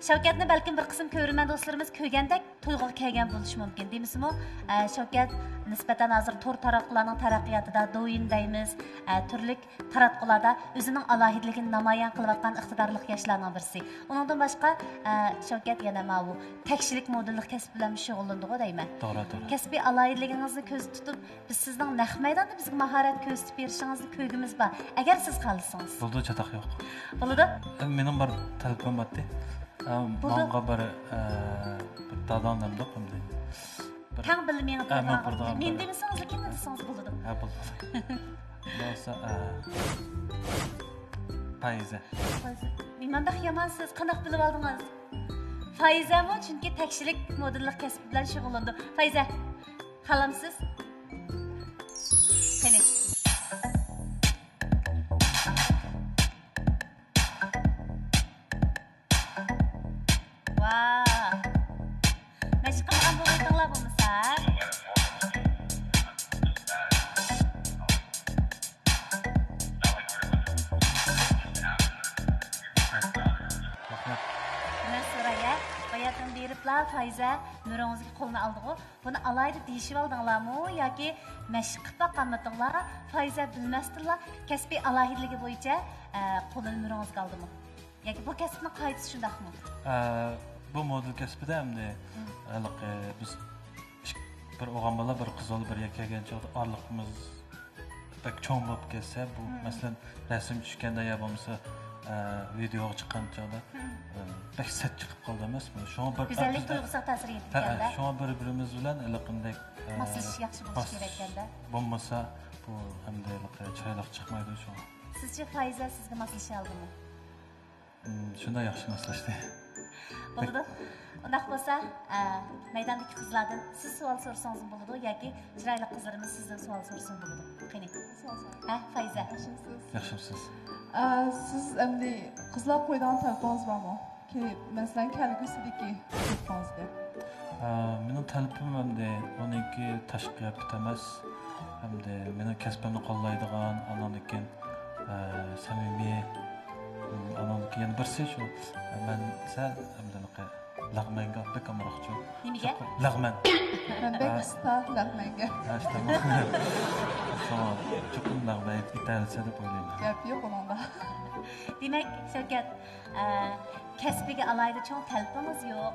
شەۋكەتنى بەلكىم بىر قىسىم كۆرۈرمەن دوستلىرىمىز كۆرگەندەك تۇيغۇغا كەلگەن بولۇشى مۇمكىن، دېمىسىمۇ، ئە، شەۋكەت نىسبەتەن ھازىر تور تاراتقۇلارنىڭ تەرەققىياتىدا، دوۋيىن دەيمىز، ئە، تۈرلۈك تاراتقۇلاردا ئۆزىنىڭ ئالاھىدىلىكىنى نامايان قىلىۋاتقان ئىقتىدارلىق ياشلارنىڭ بىرسى. ئۇنىڭدىن باشقا، ئە، شەۋكەت يەنە ماۋۇ تەكشىلىك مودېللىق كەسىپ بىلەن شۇغۇللىنىدىغۇ دەيمەن. توغرا، توغرا. كەسپىي ئالاھىدىلىكىڭىزنى كۆزدە تۇتۇپ، بىز سىزنىڭ نەق مەيداندا بىزگە ماھارەت كۆرسىتىپ بېرىشىڭىزنى كۆرگۈمىز بار، ئەگەر سىز خالىسىڭىز. بولىدۇ، چاتاق يوق. بولىدۇ؟ ئە، مېنىڭ بىر تەلىپىم بارتى. ئە، بولىدۇ. ماڭا بىر، ئە، بىر داداڭ دەمدۇق ئەمدى. بىر تەڭ بىللە مېڭىپ ئە، مېڭىپ بارىدىغان، بارىدىغان مېنى بىر دېمىسىڭىزلا، كىمنى دېسىڭىز بولىدۇ. ھە، بولىدۇ. بولسا، ئە، پايىزە. پايىزە. نېمانداق يامانسىز، قانداق بىلىۋالدىڭىز؟ پايىزەمۇ چۈنكى تەكشىلىك مودېللىق كەسىپ بىلەن شۇغۇللىنىدۇ. پايىزە، خالامسىز؟ قېنى. ۋاھ. مەشىق قىلمىغان بولغىيتىڭلار بولمىسا. مەن سوراي، ھە؟ باياتىن بېرىپلا پايىزە مۈرىڭىزگە قولىنى ئالدىغۇ. بۇنى ئالاھىدە دېيىشىۋالدىڭلارمۇ ياكى مەشىق قىلىپ باققانمىتىڭلار؟ پايىزە بىلمەستىنلا كەسپىي ئالاھىدىلىكى بويىچە، ئە، قولىنى مۈرىڭىزگە ئالدىمۇ؟ ياكى بۇ كەسىپنىڭ قائىدىسى شۇنداقمۇ؟ ئە، بۇ مودېل كەسپىدە ئەمدى مم. ھېلىقى بىز ئىك-، بىر ئوغۇل بالا، بىر قىز بالا بىر يەرگە كەلگەن چاغدا ئارىلىقىمىز بەك چوڭ بولۇپ كەتسە، بۇ، مم. مەسىلەن، رەسىم چۈشكەندە يا بولمىسا، ئە، ۋىدېئوغا چىققان چاغدا، مم. ئە، بەك سەت چىقىپ قالىدۇ ئەمەسمۇ؟ شۇڭا بىر گۈزەللىك تۇيغۇسىغا تەسىر ھە، ھە، يېتىدىكەندە. شۇڭا بىر-بىرىمىز بىلەن ھېلىقىندەك، ئە، ماسلىشىش ياخشى بولۇشى ماس-، كېرەككەندە. بولمىسا، بۇ ئەمدى ھېلىقى چىرايلىق چىقمايدۇ شۇڭا. سىزچە پايىزە سىزگە ماسلىشالدىمۇ؟ مم، شۇنداق ياخشى ماسلاشتى. بولىدۇ. ئۇنداق بولسا، ئە، مەيداندىكى قىزلاردىن سىز سوئال سورىسىڭىزمۇ بولىدۇ ياكى چىرايلىق قىزلىرىمىز سىزدىن سوئال سورىسىمۇ بولىدۇ. قېنى. سوئال سوراڭ. ھە، پايىزە. ياخشىمۇسىز؟ ياخشىمۇسىز؟ ئە، سىز ئەمدى قىزلار قويىدىغان تەلىپىڭىز بارمۇ؟ كى-، مەسىلەن، كەلگۈسىدىكى تەلىپىڭىزگە. ئە، مېنىڭ تەلىپىم ئەمدى ئۇنىڭكى تاشقى قىياپىتى ئەمەس، ئەمدى مېنىڭ كەسپىمنى قوللايدىغان، ئاناندىن كېيىن، ئە، سەمىمىي، ئاناندىن كېيىن يەنە بىرسى شۇ، مەن سەل ئەمدى لەغمەنگە بەك ئامراقچۇ. نېمىگە؟ لەغمەن. مەن بەك ھە. ئۇستا لەغمەنگە. ھە، ئىشتە بۇ. شۇڭا چوقۇم لەغمەن يېتەلىسە دەپ ئويلايمەن. گەپ يوق ئۇنىڭدا. دېمەك، شەۋكەت، ئە، كەسپىگە ئالاھىدە چوڭ تەلىپىڭىز يوق.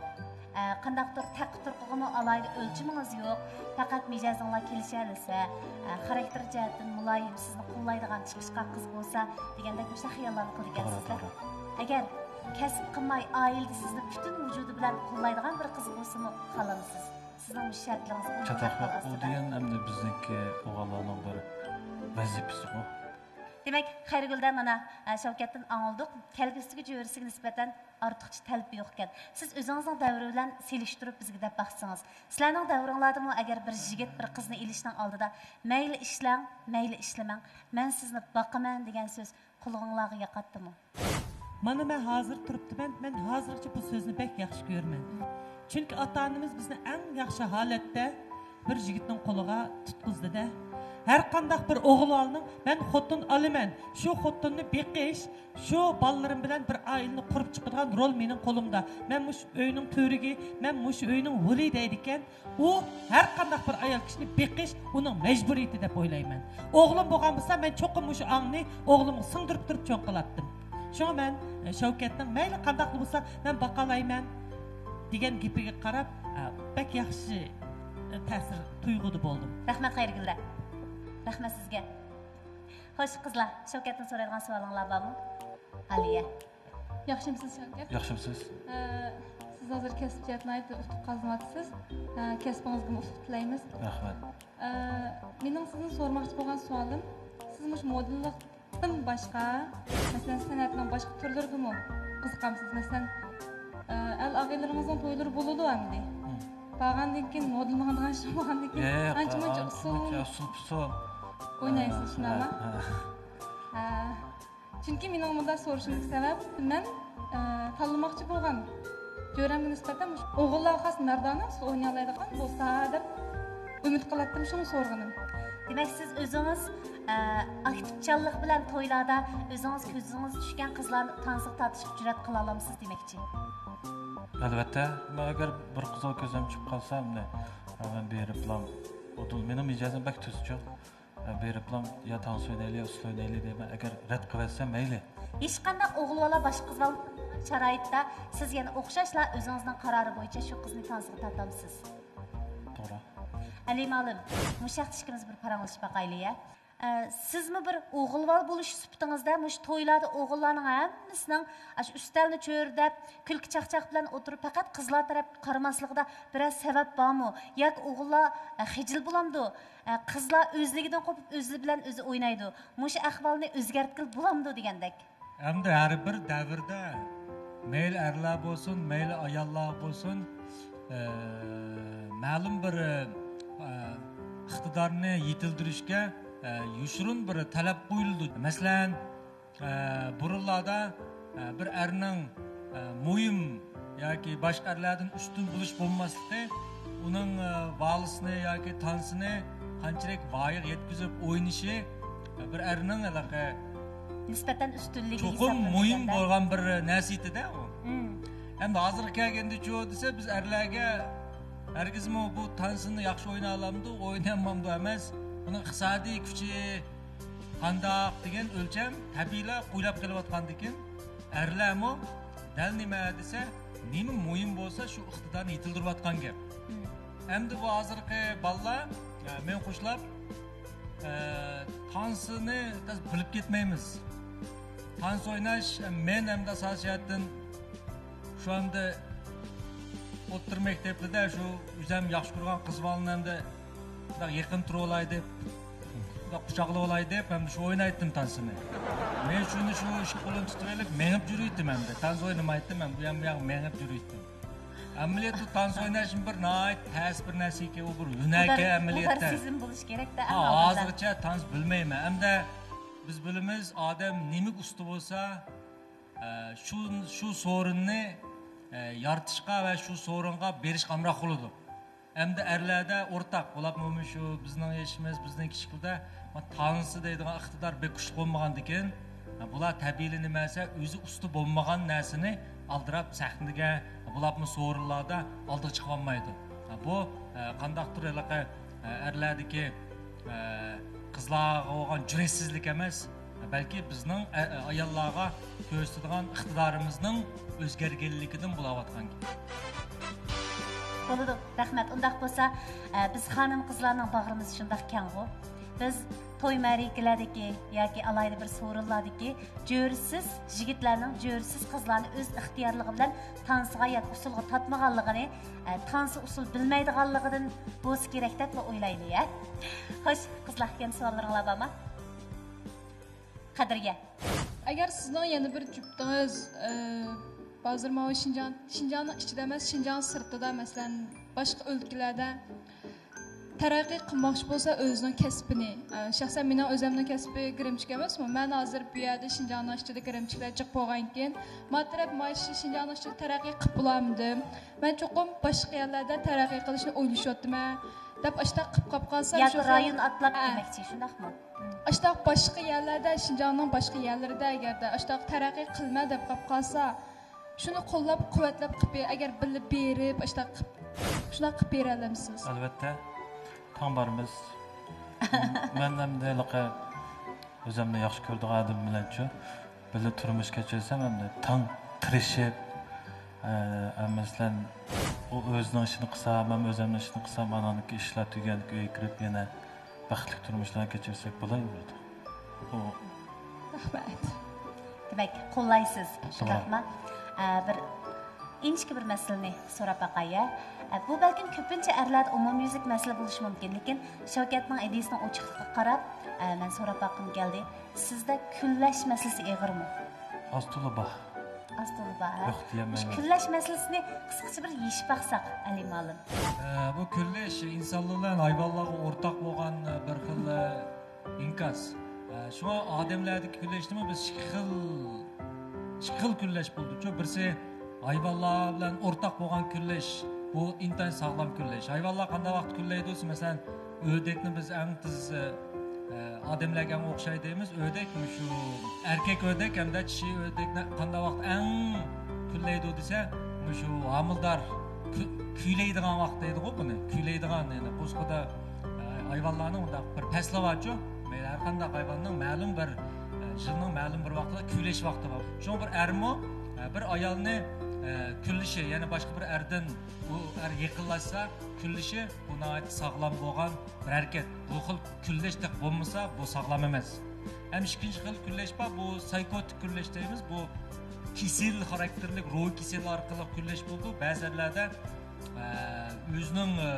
ئە، قانداقتۇر تەقى-تۇرقىغىمۇ ئالاھىدە ئۆلچىمىڭىز يوق. پەقەت مىجەزىڭلار كېلىشەلىسە، ئە، خاراكتېر جەھەتتىن مۇلايىم، سىزنى قوللايدىغان چىقىشقاق قىز بولسا دېگەندەك مۇشۇنداق خىياللارنى توغرا، قىلىدىكەنسىزلەر. توغرا. ئەگەر كەسىپ قىلماي، ئائىلىدە سىزنى پۈتۈن ۋۇجۇدى بىلەن قوللايدىغان بىر قىز بولسىمۇ خالامسىز؟ سىزنىڭ مۇشۇ شەرتلىرىڭىز ئۇ، چاتاق يوق. ئۇ دېگەن ئەمدى بىزنىڭكى ئوغۇللارنىڭ بىر ۋەزىپىسىغۇ. دېمەك، خەيرىگۈلدە مانا، ئە، شەۋكەتتىن ئاڭلىدۇق. كەلگۈسىدىكى جۆرىسىگە نىسبەتەن ئارتۇقچە تەلىپى يوق ئىكەن. سىز ئۆزىڭىزنىڭ دەۋرى بىلەن سېلىشتۇرۇپ بىزگە دەپ باقسىڭىز، سىلەرنىڭ دەۋرىڭلاردىمۇ ئەگەر بىر يىگىت بىر قىزنى ئېلىشنىڭ ئالدىدا، مەيلى ئىشلەڭ، مەيلى ئىشلىمەڭ، مەن سىزنى باقىمەن دېگەن سۆز قۇلىقىڭلارغا ياقاتتىمۇ؟ مانا مەن ھازىر تۇرۇپتىمەن، مەن ھازىرغىچە بۇ سۆزنى بەك ياخشى كۆرىمەن. چۈنكى ئاتا-ئانىمىز بىزنى ئەڭ ياخشى ھالەتتە بىر يىگىتنىڭ قولىغا تۇتقۇزدى-دە. ھەر قانداق بىر ئوغۇل بالىنىڭ مەن خوتۇن ئالىمەن، شۇ خوتۇننى بېقىش، شۇ بالىلىرىم بىلەن بىر ئائىلىنى قۇرۇپ چىقىدىغان رول مېنىڭ قولۇمدا. مەن مۇشۇ ئۆينىڭ تۈۋرۈكى، مەن مۇشۇ ئۆينىڭ ھولى دەيدىكەن. ئۇ ھەر قانداق بىر ئايال كىشىنى بېقىش ئۇنىڭ مەجبۇرىيىتى دەپ ئويلايمەن. ئوغلۇم بولغان بولسا، مەن چوقۇم مۇشۇ ئاڭنى ئوغلۇمغا سىڭدۈرۈپ تۇرۇپ چوڭ قىلاتتىم. شۇڭا مەن، ئە، شەۋكەتنىڭ مەيلى قانداقلا بولسا، مەن باقالايمەن دېگەن گېپىگە قاراپ، ئە، بەك ياخشى، ئە، تەسىر تۇيغۇدا بولدۇم. رەھمەت، خەيرىگۈلدە. رەھمەت سىزگە. خوش، قىزلار، شەۋكەتتىن سورايدىغان سوئالىڭلار بارمۇ؟ ئالىيە. ياخشىمۇسىز شەۋكەت؟ ياخشىمۇسىز؟ سىز ھازىر كەسىپ جەھەتتە ناھايىتى ئۇتۇق قازىنىۋاتىسىز. كەسپىڭىزگىمۇ ئۇتۇق تىلەيمىز. رەھمەت. مېنىڭ سىزدىن سورىماقچى بولغان سوئالىم، سىز مۇشۇ مودېللىقتىن باشقا، مەسىلەن، سەنئەتنىڭ باشقا تۈرلىرىگىمۇ قىزىقامسىز؟ مەسىلەن، ئەل ئاغىنىلىرىڭىزنىڭ تويلىرى بولىدۇ ئەمدى. بارغاندىن كېيىن مودېل ماڭىدىغان ئىش بولغاندىن كېيىن ئانچە مۇنچە ئۇسسۇل ئۇسسۇل پۇسۇل ئوينايسىز، شۇنداقمۇ؟ ھە. چۈنكى مېنىڭ مۇنداق سورىشىمدىكى سەۋەب، مەن تاللىماقچى بولغان جۆرەمگە نىسبەتەن مۇشۇ ئوغۇللارغا خاس مەردانە ئۇسسۇل ئوينىيالايدىغان بولسا دەپ ئۈمىد قىلاتتىم، شۇڭا سورىغىنىم. دېمەك، سىز ئۆزىڭىز ئاكتىپچانلىق بىلەن تويلاردا ئۆزىڭىز كۆزىڭىز چۈشكەن قىزلارنى تانسىغا تارتىشقا جۈرئەت قىلالامسىز دېمەكچى. ئەلۋەتتە، مەن ئەگەر بىر قىزغا كۆزۈم چۈشۈپ قالسا، مەن بېرىپلا، مېنىڭ مىجەزىم بەك تۈزچۇ. بېرىپلا يا تانس ئوينايلى، يا ئۇسسۇل ئوينايلى دەيمەن. ئەگەر رەت قىلىۋەتسە، مەيلى. ھېچقانداق ئوغۇل بالا باشقا قىز بالا شارائىتتا سىز يەنە ئوخشاشلا ئۆزىڭىزنىڭ قارارى بويىچە شۇ قىزنى تانسىغا تارتامسىز؟ توغرا. ئەلى مالىم، مۇشۇ ھەقتە ئىككىمىز بىر پاراڭلىشىپ باقايلى يا. سىزمۇ بىر ئوغۇل بالا بولۇش سۈپىتىڭىزدە مۇشۇ تويلاردا ئوغۇللارنىڭ ھەممىسىنىڭ ئاشۇ ئۈستەلنى چۆرىدەپ، كۈلكە چاقچاق بىلەن ئولتۇرۇپ، پەقەت قىزلار تەرەپ قارىماسلىقىدا بىرەر سەۋەب بارمۇ؟ ياكى ئوغۇللار خىجىل بولامدۇ؟ قىزلار ئۆزلۈكىدىن قوپۇپ ئۆزى بىلەن ئۆزى ئوينايدۇ. مۇشۇ ئەھۋالنى ئۆزگەرتكىلى بولامدۇ دېگەندەك. ئەمدى ھەر بىر دەۋردە مەيلى ئەرلەر بولسۇن، مەيلى ئاياللار بولسۇن، مەلۇم بىر ئىقتىدارنى يېتىلدۈرۈشكە يوشۇرۇن بىر تەلەپ قويۇلىدۇ. مەسىلەن، بۇرۇنلاردا بىر ئەرنىڭ مۇھىم ياكى باشقا ئەرلەردىن ئۈستۈن بولۇش بولماسلىقى، ئۇنىڭ ۋالسنى ياكى تانسىنى قانچىلىك ۋايىغا يەتكۈزۈپ ئوينىشى بىر ئەرنىڭ ھېلىقى نىسبەتەن ئۈستۈنلۈكى چوقۇم مۇھىم بولغان بىر نەرسە ئىدى-دە ئۇ. ئەمدى ھازىرغا كەلگەندىچۇ دېسە، بىز ئەرلەرگە ھەرگىزمۇ بۇ تانسىنى ياخشى ئوينىيالامدۇ، ئوينىيالمامدۇ ئەمەس، بۇنىڭ ئىقتىسادىي كۈچى قانداق دېگەن ئۆلچەم تەبىئىيلا قويلاپ قېلىۋاتقاندىكىن، ئەرلەرمۇ دەل نېمە دېسە، نېمە مۇھىم بولسا، شۇ ئىقتىدارنى يېتىلدۈرۈۋاتقان گەپ. ئەمدى بۇ ھازىرقى بالىلار، مەن قوشلاپ، تانسىنى تاز بىلىپ كەتمەيمىز. تانس ئويناش، مەن ئەمدى ئاساسىي جەھەتتىن شۇ ئەمدى ئوتتۇرا مەكتەپلىدە شۇ ئۆزەم ياخشى كۆرگەن قىز بالىنى ئەمدى شۇنداق يېقىن تۇرۇۋالاي دەپ، شۇنداق قۇچاقلىۋالاي دەپ، ئەمدى شۇ ئوينايتتىم تانسىنى. مەن شۇنى شۇ ئىككى قولۇمنى تۇتۇۋېلىپ مېڭىپ يۈرۈيتتىم ئەمدى. تانس ئوينىمايتتىم، مەن بۇ يان بۇ ياققا مېڭىپ يۈرۈيتتىم. ئەمەلىيەتتە تانس ئويناشمۇ بىر ناھايىتى تەس بىر نەرسە ئىكەن، ئۇ بىر ھۈنەركەن ئەمەلىيەتتە. بولۇش كېرەكتە. ھازىرغىچە تانس بىلمەيمەن. ئەمدى بىز بىلىمىز، ئادەم نېمىگە ئۇستا بولسا، شۇ شۇ سورۇننى يارىتىشقا ۋە شۇ سورۇنغا بېرىشقا ئامراق بولىدۇ. ئەمدى ئەرلەردە ئورتاق، بولۇپمۇ شۇ بىزنىڭ يېشىمىز، بىزنىڭ كىچىكلىكتە تانسا دەيدىغان ئىقتىدار بەك كۈچلۈك بولمىغاندىكىن، بۇلار تەبىئىيلا نېمە دېسە، ئۆزى ئۇستا بولمىغان نەرسىنى ئالدىراپ سەھنىگە، بولۇپمۇ سورۇنلاردا ئالدىغا چىقىۋالمايدۇ. بۇ قانداقتۇر ھېلىقى ئەرلەردىكى قىزلارغا بولغان جۈرئەتسىزلىك ئەمەس، بەلكى بىزنىڭ ئاياللارغا كۆرسىتىدىغان ئىقتىدارىمىزنىڭ ئۆزگەرگەنلىكىدىن بولاۋاتقان گەپ. بولىدۇ، رەھمەت. ئۇنداق بولسا، بىز خانىم قىزلارنىڭ باغرىمىز شۇنداق كەڭغۇ. بىز توي مەرىكىلەردىكى ياكى ئالاھىدە بىر سورۇنلاردىكى جۆرىسىز يىگىتلەرنىڭ جۆرىسىز قىزلارنى ئۆز ئىختىيارلىقى بىلەن تانسىغا ياكى ئۇسسۇلغا تارتمىغانلىقىنى، تانسا ئۇسسۇل بىلمەيدىغانلىقىدىن بولسا كېرەك دەپلا ئويلايلى، ھە؟ خوش، قىزلار، يەنە سوئاللىرىڭلار بارمۇ؟ قەدرىيە. ئەگەر سىزنىڭ يەنە بىر جۈپتىڭىز، ھازىر ماۋۇ شىنجاڭ، شىنجاڭنىڭ ئىچىدە ئەمەس، شىنجاڭ سىرتىدا، مەسىلەن، باشقا ئۆلكىلەردە تەرەققىي قىلماقچى بولسا ئۆزىنىڭ كەسپىنى، شەخسەن مېنىڭ ئۆزۈمنىڭ كەسپى گىرىمچىك ئەمەسمۇ، مەن ھازىر بۇ يەردە شىنجاڭنىڭ ئىچىدە گىرىمچىكلەر جىق بولغانكىن، ما تەرەپ ما شىنجاڭنىڭ ئىچىدە تەرەققىي قىلىپ بولامدىم؟ مەن چوقۇم باشقا يەرلەردە تەرەققىي قىلىشنى ئويلىشىۋاتىمەن دەپ ئاشتاق قىلىپ قاپ قالسا، ياكى رايون ئاتلاپ دېمەكچى، شۇنداقمۇ؟ ئاشتاق باشقا يەرلەردە، شىنجاڭنىڭ باشقا يەرلىرىدە ئەگەردە ئاشتاق تەرەققىي قىلىمەن دەپ قاپ قالسا، شۇنى قوللاپ قۇۋۋەتلەپ قىلىپ، ئەگەر بىللە بېرىپ ئاشتاق قىلىپ، شۇنداق قىلىپ بېرەلەمسىز؟ ئەلۋەتتە، تەڭ بارىمىز. مەن ئەمدى ھېلىقى ئۆزۈمنى ياخشى كۆرىدىغان ئادەم بىلەنچۇ بىللە تۇرمۇش كەچۈرسەم، ئەمدى تەڭ تىرىشىپ، ئە، مەسىلەن، ئۇ ئۆزىنىڭ ئىشىنى قىلسا، مەن ئۆزۈمنىڭ ئىشىنى قىلسام، ئاناندىكى ئىشلار تۈگەندىكىن ئۆيگە كىرىپ يەنە بەختلىك تۇرمۇشلارنى كەچۈرسەك بولايمىدۇ؟ رەھمەت. دېمەك، قوللايسىز، شۇنداقمۇ؟ ئە، بىر ئىنچىكە بىر مەسىلىنى سوراپ باقاي، ئە. ئە، بۇ بەلكىم كۆپىنچە ئەرلەردە ئومۇميۈزلۈك مەسىلە بولۇشى مۇمكىن، لېكىن شەۋكەتنىڭ ئىدىيىسىنىڭ ئوچۇقلۇقىغا قاراپ، ئە، مەن سوراپ باققۇم كەلدى. سىزدە كۈنلەش مەسىلىسى ئېغىرمۇ؟ ئاز تولا بار. ئاز تولا بار، ھە؟ يوق دېيەلمەيمەن. مۇشۇ كۈنلەش مەسىلىسىنى قىسقىچە بىر يېشىپ باقساق، ئەلى مۇئەللىم. ئە، بۇ كۈنلەش ئىنسانلار بىلەن ھايۋانلارغا ئورتاق بولغان، ئە، بىر خىل، ئە، ئىنكاس. ئە، شۇڭا ئادەملەردىكى كۈنلەشنىمۇ بىز ئىككى خىل، ئىككى خىل كۈنلەش بولىدۇچۇ. بىرسى ھايۋانلار بىلەن ئورتاق بولغان كۈنلەش، بۇ ئىنتايىن ساغلام كۈنلەش. ھايۋانلار قانداق ۋاقىت كۈنلەيدۇ دېسە، مەسىلەن، ئۆردەكنى بىز ئەڭ تېز، ئە، ئادەملەرگە ئەڭ ئوخشاي دەيمىز. ئۆردەك مۇشۇ ئەركەك ئۆردەك ھەمدە چىشى ئۆردەكنى قانداق ۋاقىت ئەڭ كۈنلەيدۇ دېسە، مۇشۇ ھامىلىدار كۈ-، كۈيلەيدىغان ۋاقىت دەيدىغۇ بۇنى. كۈيلەيدىغان، يەنى قوشقىدا، ئە، ھايۋانلارنىڭ مۇنداق بىر پەسلى بارچۇ. مەيلى ھەر قانداق ھايۋاننىڭ مەلۇم بىر، ئە، يىلنىڭ مەلۇم بىر ۋاقتىدا كۈيلەش ۋاقتى بار. شۇڭا بىر ئەرمۇ، ئە، بىر ئايالنى، ئە، كۈنلىشى، يەنى باشقا بىر ئەردىن ئۇ ئەر يېقىنلاشسا، كۈنلىشى بۇ ناھايىتى ساغلام بولغان بىر ھەرىكەت. بۇ خىل كۈنلەش تېخى بولمىسا، بۇ ساغلام ئەمەس. ھەم ئىككىنچى خىل كۈنلەش بار، بۇ سايكوتىك كۈنلەش دەيمىز. بۇ كېسەل خاراكتېرلىك روھىي كېسەل ئارقىلىق كۈنلەش بولىدۇ. بەزى ئەرلەردە، ئە، ئۆزىنىڭ، ئە،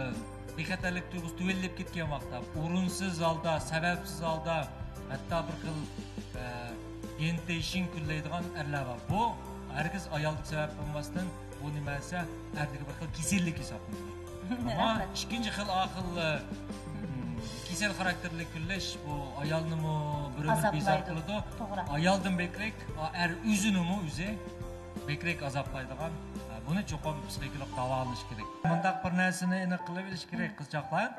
بىخەتەرلىك تۇيغۇسى تۆۋەنلەپ كەتكەن ۋاقىتتا، ئورۇنسىز ھالدا، سەۋەبسىز ھالدا، ھەتتا بىر خىل، ئە، دېنتېيشىن كۈنلەيدىغان ئەرلەر بار. بۇ ھەرگىز ئايالدىكى سەۋەب بولماستىن، بۇ نېمە دېسە، ئەردىكى بىر خىل كېسەللىك ھېسابلىنىدۇ. ئەمما رەھمەت. ئىككىنچى خىل ئاخىل، ئە، كېسەل خاراكتېرلىك كۈنلەش، بۇ ئايالنىمۇ بىر ئۆمۈر بىزار قىلىدۇ. توغرا. ئايالدىن بەكرەك، ئا، ئەر ئۆزىنىمۇ ئۆزى بەكرەك ئازابلايدىغان، ئە، بۇنى چوقۇم پسىخىكىلىق داۋالىنىش كېرەك. مۇنداق بىر نەرسىنى ئېنىق قىلىۋېلىش كېرەك، قىزچاقلار.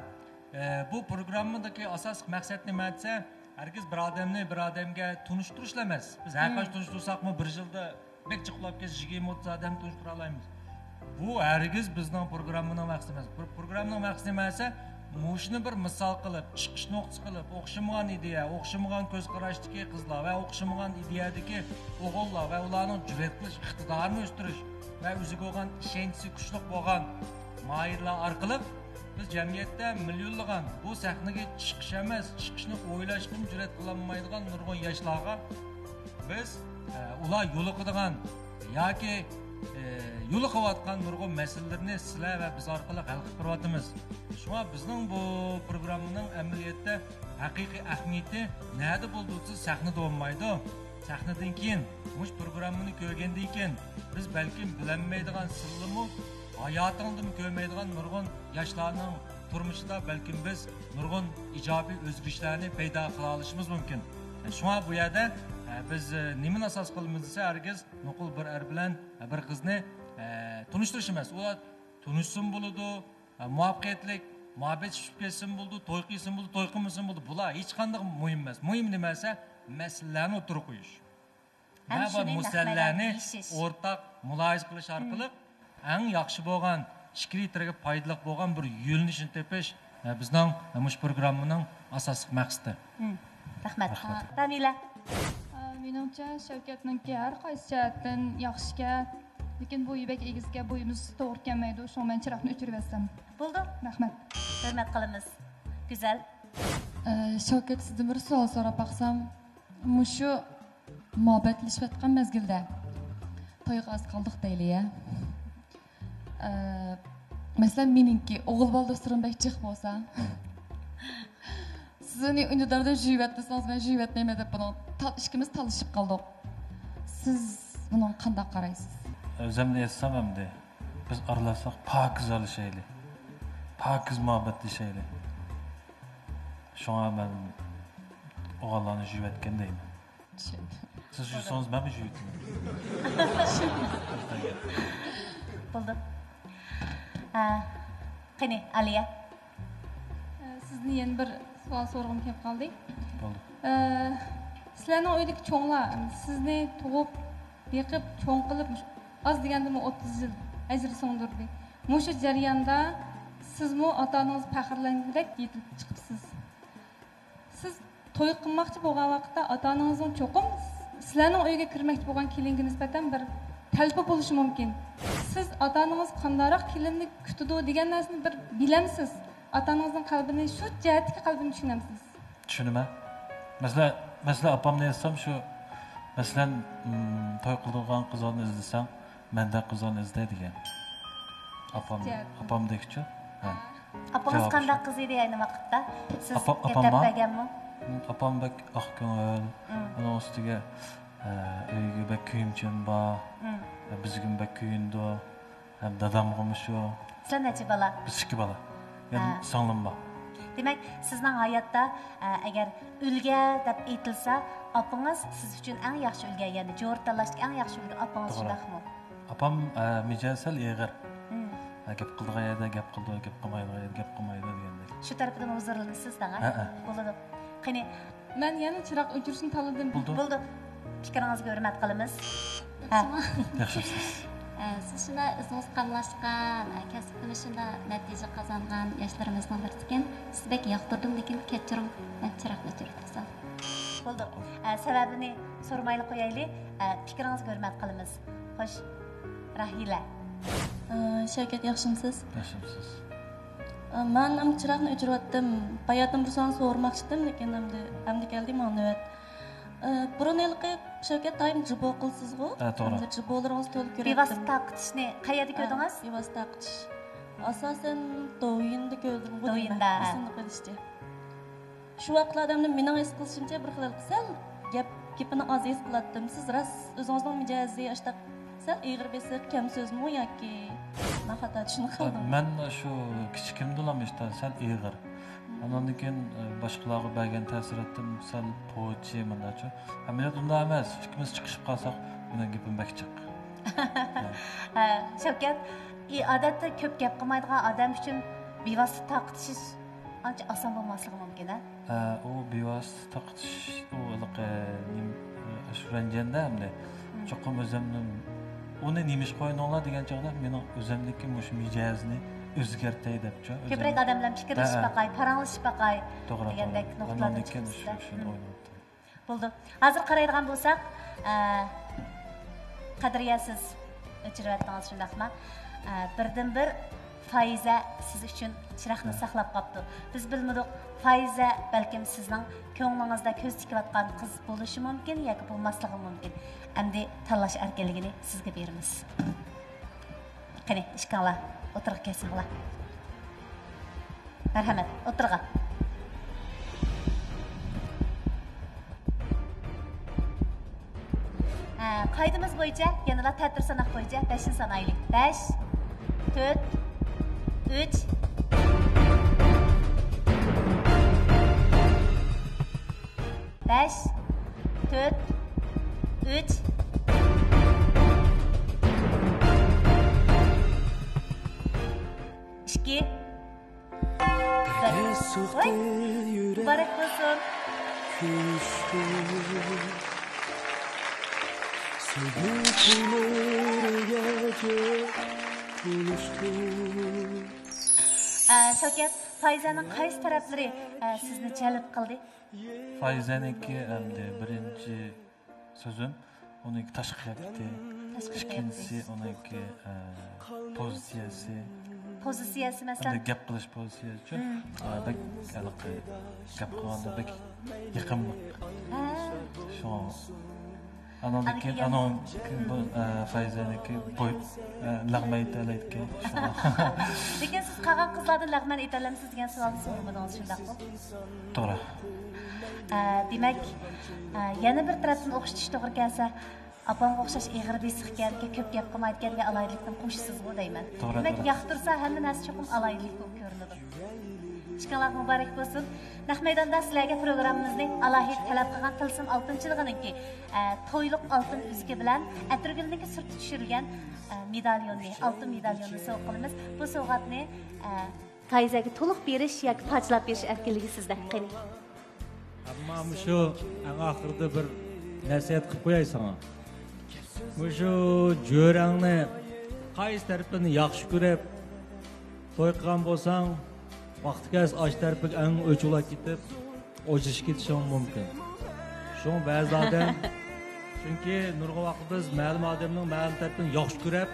ئە، بۇ پروگراممىدىكى ئاساسلىق مەقسەت نېمە دېسە، ھەرگىز بىر ئادەمنى بىر ئادەمگە تونۇشتۇرۇشلا ئەمەس. بىز ھەر قانچە تونۇشتۇرساقمۇ، بىر يىلدا بەك جىقلاپ كەتسە، يىگىرمە، ئوتتۇز ئادەمنى تونۇشتۇرا ئالايمىز. بۇ ھەرگىز بىزنىڭ پروگراممىنىڭ مەقسىتى ئەمەس. بۇ پروگراممىنىڭ مەقسىتى نېمە دېسە، مۇشۇنى بىر مىسال قىلىپ، چىقىش نۇقتىسى قىلىپ، ئوخشىمىغان ئىدىيە، ئوخشىمىغان كۆز قاراشتىكى قىزلار ۋە ئوخشىمىغان ئىدىيەدىكى ئوغۇللار ۋە ئۇلارنىڭ جۈرئەت قىلىش ئىقتىدارىنى ئۆستۈرۈش ۋە ئۆزىگە بولغان ئىشەنچىسى كۈچلۈك بولغان ماھىرلار ئارقىلىق بىز جەمئىيەتتە مىليونلىغان، بۇ سەھنىگە چىقىش ئەمەس، چىقىشنى ئويلاشقىمۇ جۈرئەت قىلالمايدىغان نۇرغۇن ياشلارغا بىز، ئە، ئۇلار يولۇقىدىغان ياكى، ئە، يولۇقۇۋاتقان نۇرغۇن مەسىلىلىرىنى سىلەر ۋە بىز ئارقىلىق ھەل قىلىپ بېرىۋاتىمىز. شۇڭا بىزنىڭ بۇ پروگراممىنىڭ ئەمەلىيەتتە ھەقىقىي ئەھمىيىتى نەدە بولىدۇ دېسە، سەھنىدە بولمايدۇ. سەھنىدىن كېيىن، مۇشۇ پروگراممىنى كۆرگەندىن كېيىن، بىز بەلكىم بىلەلمەيدىغان سىرلىرىمۇ، ھاياتىڭدىمۇ كۆرمەيدىغان نۇرغۇن ياشلارنىڭ تۇرمۇشىدا بەلكىم بىز نۇرغۇن ئىجابىي ئۆزگىرىشلەرنى پەيدا قىلالىشىمىز مۇمكىن. شۇڭا بۇ يەردە، ئە، بىز، ئە، نېمىنى ئاساس قىلىمىز دېسە، ھەرگىز نوقۇل بىر ئەر بىلەن، ئە، بىر قىزنى، ئە، تونۇشتۇرۇش ئەمەس. ئۇلار تونۇشسىمۇ بولىدۇ، ئە، مۇۋەپپەقىيەتلىك مۇھەببەت چۈشۈپ كەتسىمۇ بولىدۇ، توي قىلسىمۇ بولىدۇ، توي قىلمىسىمۇ بولىدۇ. بۇلار ھېچقانداق مۇھىم ئەمەس. مۇھىم نېمە دېسە، مەسىلىلەرنى ئوتتۇرىغا قويۇش. ھەم ھە، بار شۇنى نەق مەيداندا مۇسەللەنى يېشىش. ئورتاق مۇلاھىزە قىلىش ئارقىلىق ئەڭ ياخشى بولغان، ئىچكىرى تېرىگە پايدىلىق بولغان بىر يۆنىلىشنى تېپىش، ھە، بىزنىڭ، ھە، مۇشۇ پروگراممىنىڭ ئاساسلىق مەقسىتى. مم. رەھمەت. رەھمەت. تامىلە. ئا، مېنىڭچە، شەۋكەتنىڭكى ھەر قايسى جەھەتتىن ياخشىكەن، لېكىن بويى بەك ئېگىزكەن، بويىمىز توغرا كەلمەيدۇ، شۇڭا مەن چىراغنى ئۆچۈرۈۋەتسەم. بولدى. رەھمەت. ھۆرمەت قىلىمىز. گۈزەل. ئە، شەۋكەت، سىزدىن بىر سوئال سوراپ باقسام، مۇشۇ مۇھەببەتلىشىۋاتقان مەزگىلدە تويغا ئاز قالدۇق دەيلى، يە. ئە، مەسىلەن، مېنىڭكى ئوغۇل بالا دوستلىرىم بەك جىق بولسا، سىز ئۇنى ئۈندىداردا يۇيۇۋەت دېسىڭىز، مەن يۇيۇۋەتمەيمەن دەپ، بۇنىڭ تا-، ئىككىمىز تالىشىپ قالدۇق. سىز بۇنىڭغا قانداق قارايسىز؟ ئۆزۈمنى ئېيتسام ئەمدى، بىز ئارىلاشساق پاكىز ئارىلىشايلى. پاكىز مۇھەببەتلىشەيلى. شۇڭا مەن ئوغۇللارنى يۇيۇۋەتكىن دەيمەن. چۈشەندىم. سىز يۇسىڭىز مەنمۇ يۇيۇۋېتىمەن. بولدى. ئە، قېنى، ئالىيە. ئە، سىزدىن يەنە بىر سوئال سورىغۇم كېلىپ قالدى. بولدى. ئە، سىلەرنىڭ ئۆيدىكى چوڭلار سىزنى تۇغۇپ، بېقىپ، چوڭ قىلىپ، ئاز دېگەندىمۇ ئوتتۇز يىل ئەجىر سىڭدۈردى. مۇشۇ جەرياندا سىزمۇ ئاتا-ئانىڭىزغا پەخىرلەنگۈدەك يېتىلىپ چىقىپسىز. سىز توي قىلماقچى بولغان ۋاقىتتا ئاتا-ئانىڭىزنىڭ چوقۇم سىلەرنىڭ ئۆيگە كىرمەكچى بولغان كېلىنگە نىسبەتەن بىر تەلىپى بولۇشى مۇمكىن. سىز ئاتا-ئانىڭىز قانداقراق كېلىننى كۈتىدۇ دېگەن نەرسىنى بىر بىلەمسىز؟ ئاتا-ئانىڭىزنىڭ قەلبىنى، شۇ جەھەتتىكى قەلبىنى چۈشىنەمسىز؟ چۈشىنىمەن. مەسىلەن، مەسىلەن، ئاپامنى ئېيتسام شۇ، مەسىلەن، ئىم، توي قىلىدىغان قىزلارنى ئىزدىسەڭ، مەندەك قىزلارنى ئىزدە دېگەن. ئاپام، ئاپامدەكچۇ؟ ھە. ئاپىڭىز قانداق قىز ئىدى ئەينى ۋاقىتتا؟ سىز ئاپام، ئاپامما؟ ئاپام بەك ئاق كۆڭۈل، ئۇنىڭ ئۈستىگە، ئە، ئۆيىگە بەك كۆيۈمچان بار، بىزگىمۇ بەك كۆيۈنىدۇ. ھەم دادامغىمۇ شۇ. سىلەر نەچچە بالا؟ بىز ئىككى بالا. يەنە سىڭلىم بار. دېمەك، سىزنىڭ ھاياتتا، ئە، ئەگەر ئۈلگە دەپ ئېيتىلسا، ئاپىڭىز سىز ئۈچۈن ئەڭ ياخشى ئۈلگە، يەنى جورا تاللاشتىكى ئەڭ ياخشى ئۈلگە ئاپىڭىز، توغرا، شۇنداقمۇ؟ ئاپام، ئە، مىجەزى سەل ئېغىر. ھە، گەپ قىلىدىغان يەردە گەپ قىلىدۇ، گەپ قىلمايدىغان يەردە گەپ قىلمايدۇ دېگەندەك. شۇ تەرىپىدىن ھۇزۇرلىنىسىز دەڭە. ھەئە. بولىدۇ. قېنى، مەن يەنە چىراغ ئۆچۈرۈشنى تاللىدىم. بولدى. بولدى. پىكرىڭىزگە ھۆرمەت قىلىمىز. ھە. ياخشىمسىز؟ ئە، سىز شۇنداق ئۆزىڭىز قاملاشقان، ئە، كەسىپتىمۇ شۇنداق نەتىجە قازانغان ياشلىرىمىزنىڭ بىرىسىكەن. سىزنى بەك ياقتۇردۇم، لېكىن كەچۈرۈڭ، مەن چىراغنى ئۆچۈرۈپ تۇرسام. بولدى. ئە، سەۋەبىنى سورىمايلا قويايلى. ئە، پىكرىڭىزگە ھۆرمەت قىلىمىز. خوش، راھىلە. ئە، شەۋكەت، ياخشىمسىز؟ ياخشىمسىز؟ ئە، مەن ئەمدى چىراغنى ئۆچۈرۈۋەتتىم. باياتىن بىر سوئال سورىماقچىدىم، لېكىن ئەمدى، ئەمدى كەلدى ماڭا نۆۋەت. ئە، بۇرۇن ھېلىقى شەۋكەت دائىم جىبو قىلىسىزغۇ؟ ھە، توغرا. ئەمدى جىبولىرىڭىز تولا كۆرەتتىم. بىۋاسىتە تارقىتىشنى قەيەردە كۆردىڭىز؟ بىۋاسىتە تارقىتىش. ئاساسەن دوۋيىندا كۆردۈمغۇ دەيمەن، دوۋيىندا. ئېسىمدە قېلىشىچە. شۇ ۋاقىتلاردا ئەمدى مېنىڭ ھېس قىلىشىمچە بىر خىل سەل گەپ، گېپىنى ئاز ھېس قىلاتتىم. سىز راست ئۆزىڭىزنىڭ مىجەزى ئاشتاق سەل ئېغىر بېسىق، كەم سۆزمۇ ياكى مەن خاتا چۈشىنىپ قالدىممۇ؟ مەن شۇ كىچىكىمدىلا مۇشۇنداق سەل ئېغىر. ئاندىن كېيىن، ئە، باشقىلارغا بەرگەن تەسىراتتىم سەل پوچى مۇنداقچۇ. ئەمەلىيەتتە ئۇنداق ئەمەس. ئىككىمىز چىقىشىپ قالساق، مېنىڭ گېپىم بەك جىق. ھە، شەۋكەت، ئى، ئادەتتە كۆپ گەپ قىلمايدىغان ئادەم ئۈچۈن بىۋاسىتە تارقىتىشىش ئانچە ئاسان بولماسلىقى مۇمكىن، ھە؟ ئە، ئۇ بىۋاسىتە تارقىتىش، ئۇ ھېلىقى نېمە، ئاشۇ رەنجىدە ئەمدى. چوقۇم ئۆزۈمنىڭ، ئۇنى نېمىشقا قويدۇڭلار دېگەن چاغدا، مېنىڭ ئۆزۈمدىكى مۇشۇ مىجەزنى ئۆزگەرتەي دەپچۇ. كۆپرەك ئادەم بىلەن پىكىرلىشىپ باقاي، پاراڭلىشىپ باقاي دېگەندەك نۇقتىلاردىن چىقىپسىز-دە. بولدى. ھازىر قارايدىغان بولساق، ئە، قەدرىيە، سىز ئۆچۈرۈۋەتتىڭىز، شۇنداقمۇ؟ ئە، بىردىنبىر فايزە سىز ئۈچۈن چىراغنى ساقلاپ قاپتۇ. بىز بىلمىدۇق، فايزە بەلكىم سىزنىڭ كۆڭلىڭىزدە كۆز تىكىۋاتقان قىز بولۇشى مۇمكىن ياكى بولماسلىقى مۇمكىن. ئەمدى تاللاش ئەركىنلىكىنى سىزگە بېرىمىز. قېنى، ئىككىڭلار ئوتتۇرىغا كەلسەڭلار. مەرھەمەت، ئوتتۇرىغا. ھە، قائىدىمىز بويىچە يەنىلا تەتۈر ساناق بويىچە بەشنى سانايلى. بەش، تۆت، ئۈچ، بەش، تۆت، ئۈچ، ئىككى، بىر. ۋاي، مۇبارەك بولسۇن. ئە، شاكىر، فايزەنىڭ قايسى تەرەپلىرى، ئە، سىزنى جەلپ قىلدى؟ فايزەنىڭكى ئەمدى بىرىنچى سۆزۈم، ئۇنىڭكى تاشقى قىياپىتى، تاشقى ئىككىنچىسى قىياپىتى. ئۇنىڭكى، ئە، پوزىتسىيەسى. پوزىتسىيەسى، مەسىلەن؟ ئەمدى گەپ قىلىش پوزىتسىيەسى ئۈچۈن، ئە، بەك ھېلىقى گەپ قىلغاندا بەك يېقىملىق. ھە. شۇڭا. ئانىڭدىن كېيىن، ئانىڭدىن كېيىن بۇ، ئە، فايزەنىڭكى بوي، ئە، لەغمەن ئېيتالايدىكەن. لېكىن سىز قالغان قىزلاردىن لەغمەن ئېيتالامسىز دېگەن سوئالنى سورىمىدىڭىز، شۇنداقمۇ؟ توغرا. ئە، دېمەك، ئە، يەنە بىر تەرەپتىن ئوخشىتىش توغرا كەلسە، ئاپامغا ئوخشاش ئېغىر بېسىقكەن، كۆپ گەپ قىلمايدىكەن، ئە، ئالاھىدىلىكنىڭ قوشىسىزغۇ دەيمەن. توغرا، دېمەك، توغرا. ياقتۇرسا ھەممە نەرسە چوقۇم ئالاھىدىلىك بولۇپ كۆرۈنىدۇ. ئىككىڭلارغا مۇبارەك بولسۇن. نەق مەيداندا سىلەرگە پروگراممىمىزنى ئالاھىدە تەلەپ قىلغان تىلسىم ئالتۇن چىلىقىنىڭكى، ئە، تويلۇق ئالتۇن ئۈزۈكى بىلەن ئەتىرگۈلنىڭكى سۈرىتى چۈشۈرۈلگەن، ئە، مېداليوننى، ئالتۇن مېداليوننى سوۋغا قىلىمىز. بۇ سوۋغاتنى، ئە، فايزەگە تولۇق بېرىش ياكى پارچىلاپ بېرىش ئەركىنلىكى سىزدە. قېنى. ئەمما مۇشۇ ئەڭ ئاخىرىدا بىر نەسىھەت قىلىپ قوياي ساڭا. مۇشۇ جۆرەڭنى قايسى تەرىپىنى ياخشى كۆرۈپ توي قىلغان بولساڭ، ۋاقتى كەلسە ئاشۇ تەرىپىگە ئەڭ ئۆچ بولاپ كېتىپ، ئوچىشىپ كېتىشىڭ مۇمكىن. شۇڭا بەزى ئادەم، چۈنكى نۇرغۇن ۋاقىت بىز مەلۇم ئادەمنىڭ مەلۇم تەرىپىنى ياخشى كۆرۈپ،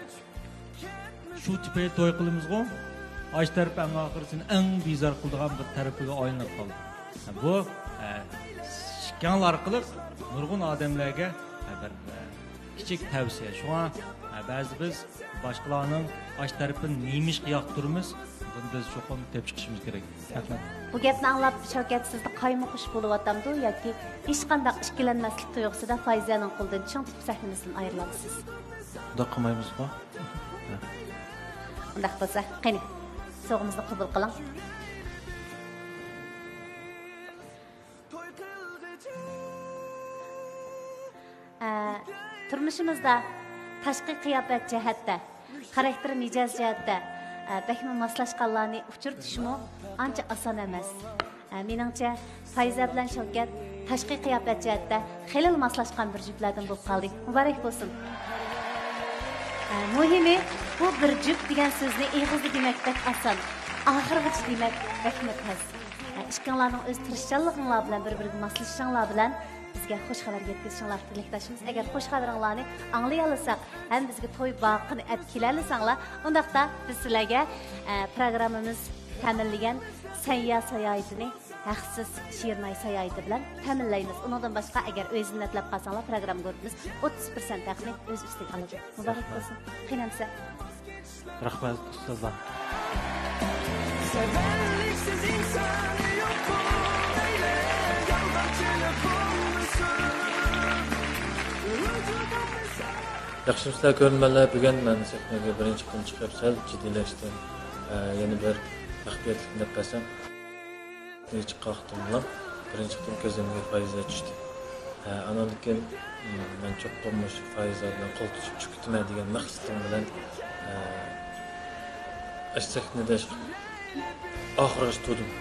شۇ تۈپەيلى توي قىلىمىزغۇ، ئاشۇ تەرىپى ئەڭ ئاخىرى سېنى ئەڭ بىزار قىلىدىغان بىر تەرىپىگە ئايلىنىپ قالدى. بۇ، ئە، كانال ئارقىلىق نۇرغۇن ئادەملەرگە بىر كىچىك تەۋسىيە. شۇڭا بەزىدە بىز باشقىلارنىڭ ئاش تەرىپىنى نېمىشقا ياقتۇرىمىز؟ بۇنى بىز چوقۇم تېپىپ چىقىشىمىز كېرەك. رەھمەت. بۇ گەپنى ئاڭلاپ شەۋكەت سىزدە قايمۇقۇش بولۇۋاتامدۇ ياكى ھېچقانداق ئىككىلەنمەسلىك تۇيغۇسىدا فايزەنىڭ قولىدىن چىڭ تۇتۇپ سەھنىمىزدىن ئايرىلامسىز؟ ئۇنداق قىلمايمىزغۇ؟ ئۇنداق بولسا، قېنى، سوۋغىمىزنى قوبۇل قىلىڭ. ئە، تۇرمۇشىمىزدا تاشقى قىياپەت جەھەتتە، خاراكتېر مىجەز جەھەتتە، ئە، بەكمۇ ماسلاشقانلارنى ئۇچرىتىشمۇ ئانچە ئاسان ئەمەس. ئە، مېنىڭچە، فايزە بىلەن شەۋكەت تاشقى قىياپەت جەھەتتە خېلىلا ماسلاشقان بىر جۈپلەردىن بولۇپ قالدى. مۇبارەك بولسۇن. ئە، مۇھىمى، بۇ بىر جۈپ دېگەن سۆزنى ئېغىزدا دېمەك بەك ئاسان، ئاخىرغىچە دېمەك بەكمۇ تەس. ئە، ئىككىڭلارنىڭ ئۆز تىرىشچانلىقىڭلار بىلەن، بىر-بىرىگە ماسلىشىشىڭلار بىلەن بىزگە خۇش خەۋەر يەتكۈزۈشۈڭلارغا تىلەكداشمىز. ئەگەر خۇش خەۋىرىڭلارنى ئاڭلىيالىساق ھەم بىزگە توي باققىنى ئەپ كېلەلىسەڭلار، ئۇنداقتا بىز سىلەرگە، ئە، پروگراممىمىز تەمىنلىگەن سەنيا ساياھىتىنى ھەقسىز شىرناي ساياھىتى بىلەن تەمىنلەيمىز. ئۇنىڭدىن باشقا، ئەگەر ئۆي زىننەتلەپ قالساڭلار، پروگرامما گۇرۇپپىمىز ئوتتۇز پىرسەنت ھەقنى ئۆز ئۈستىگە ئالىدۇ. مۇبارەك بولسۇن. قېنى ئەمسە. رەھمەت، ئۇستازلار. ياخشىمۇسىلەر كۆرۈرمەنلەر؟ بۈگۈن مەن سەھنىگە بىرىنچى قېتىم چىقىپ سەل جىددىيلەشتىم. ئە، يەنە بىر مەخپىيەتلىكنى دەپ بەرسەم. چىققان ۋاقتىمدىلا بىرىنچى قېتىم كۆزۈمگە فايزە چۈشتى. ھە، ئاناندىن كېيىن، م، مەن چوقۇم مۇشۇ فايزە بىلەن قول تۇتۇشۇپ چىقىپ كېتىمەن دېگەن مەقسىتىم بىلەن، ھە، ئاشۇ سەھنىدە ئاخىرغىچە تۇردۇم.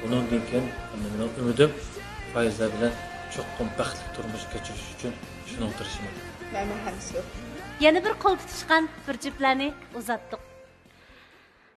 بۇنىڭدىن كېيىن مېنىڭ ئۈمىدىم فايزە بىلەن چوقۇم بەختلىك تۇرمۇش كەچۈرۈش ئۈچۈن شۇنىڭغا تىرىشىمەن. مەنمۇ ھەم شۇ. يەنە بىر قول تۇتۇشقان بىر جۈپلەرنى ئۇزاتتۇق.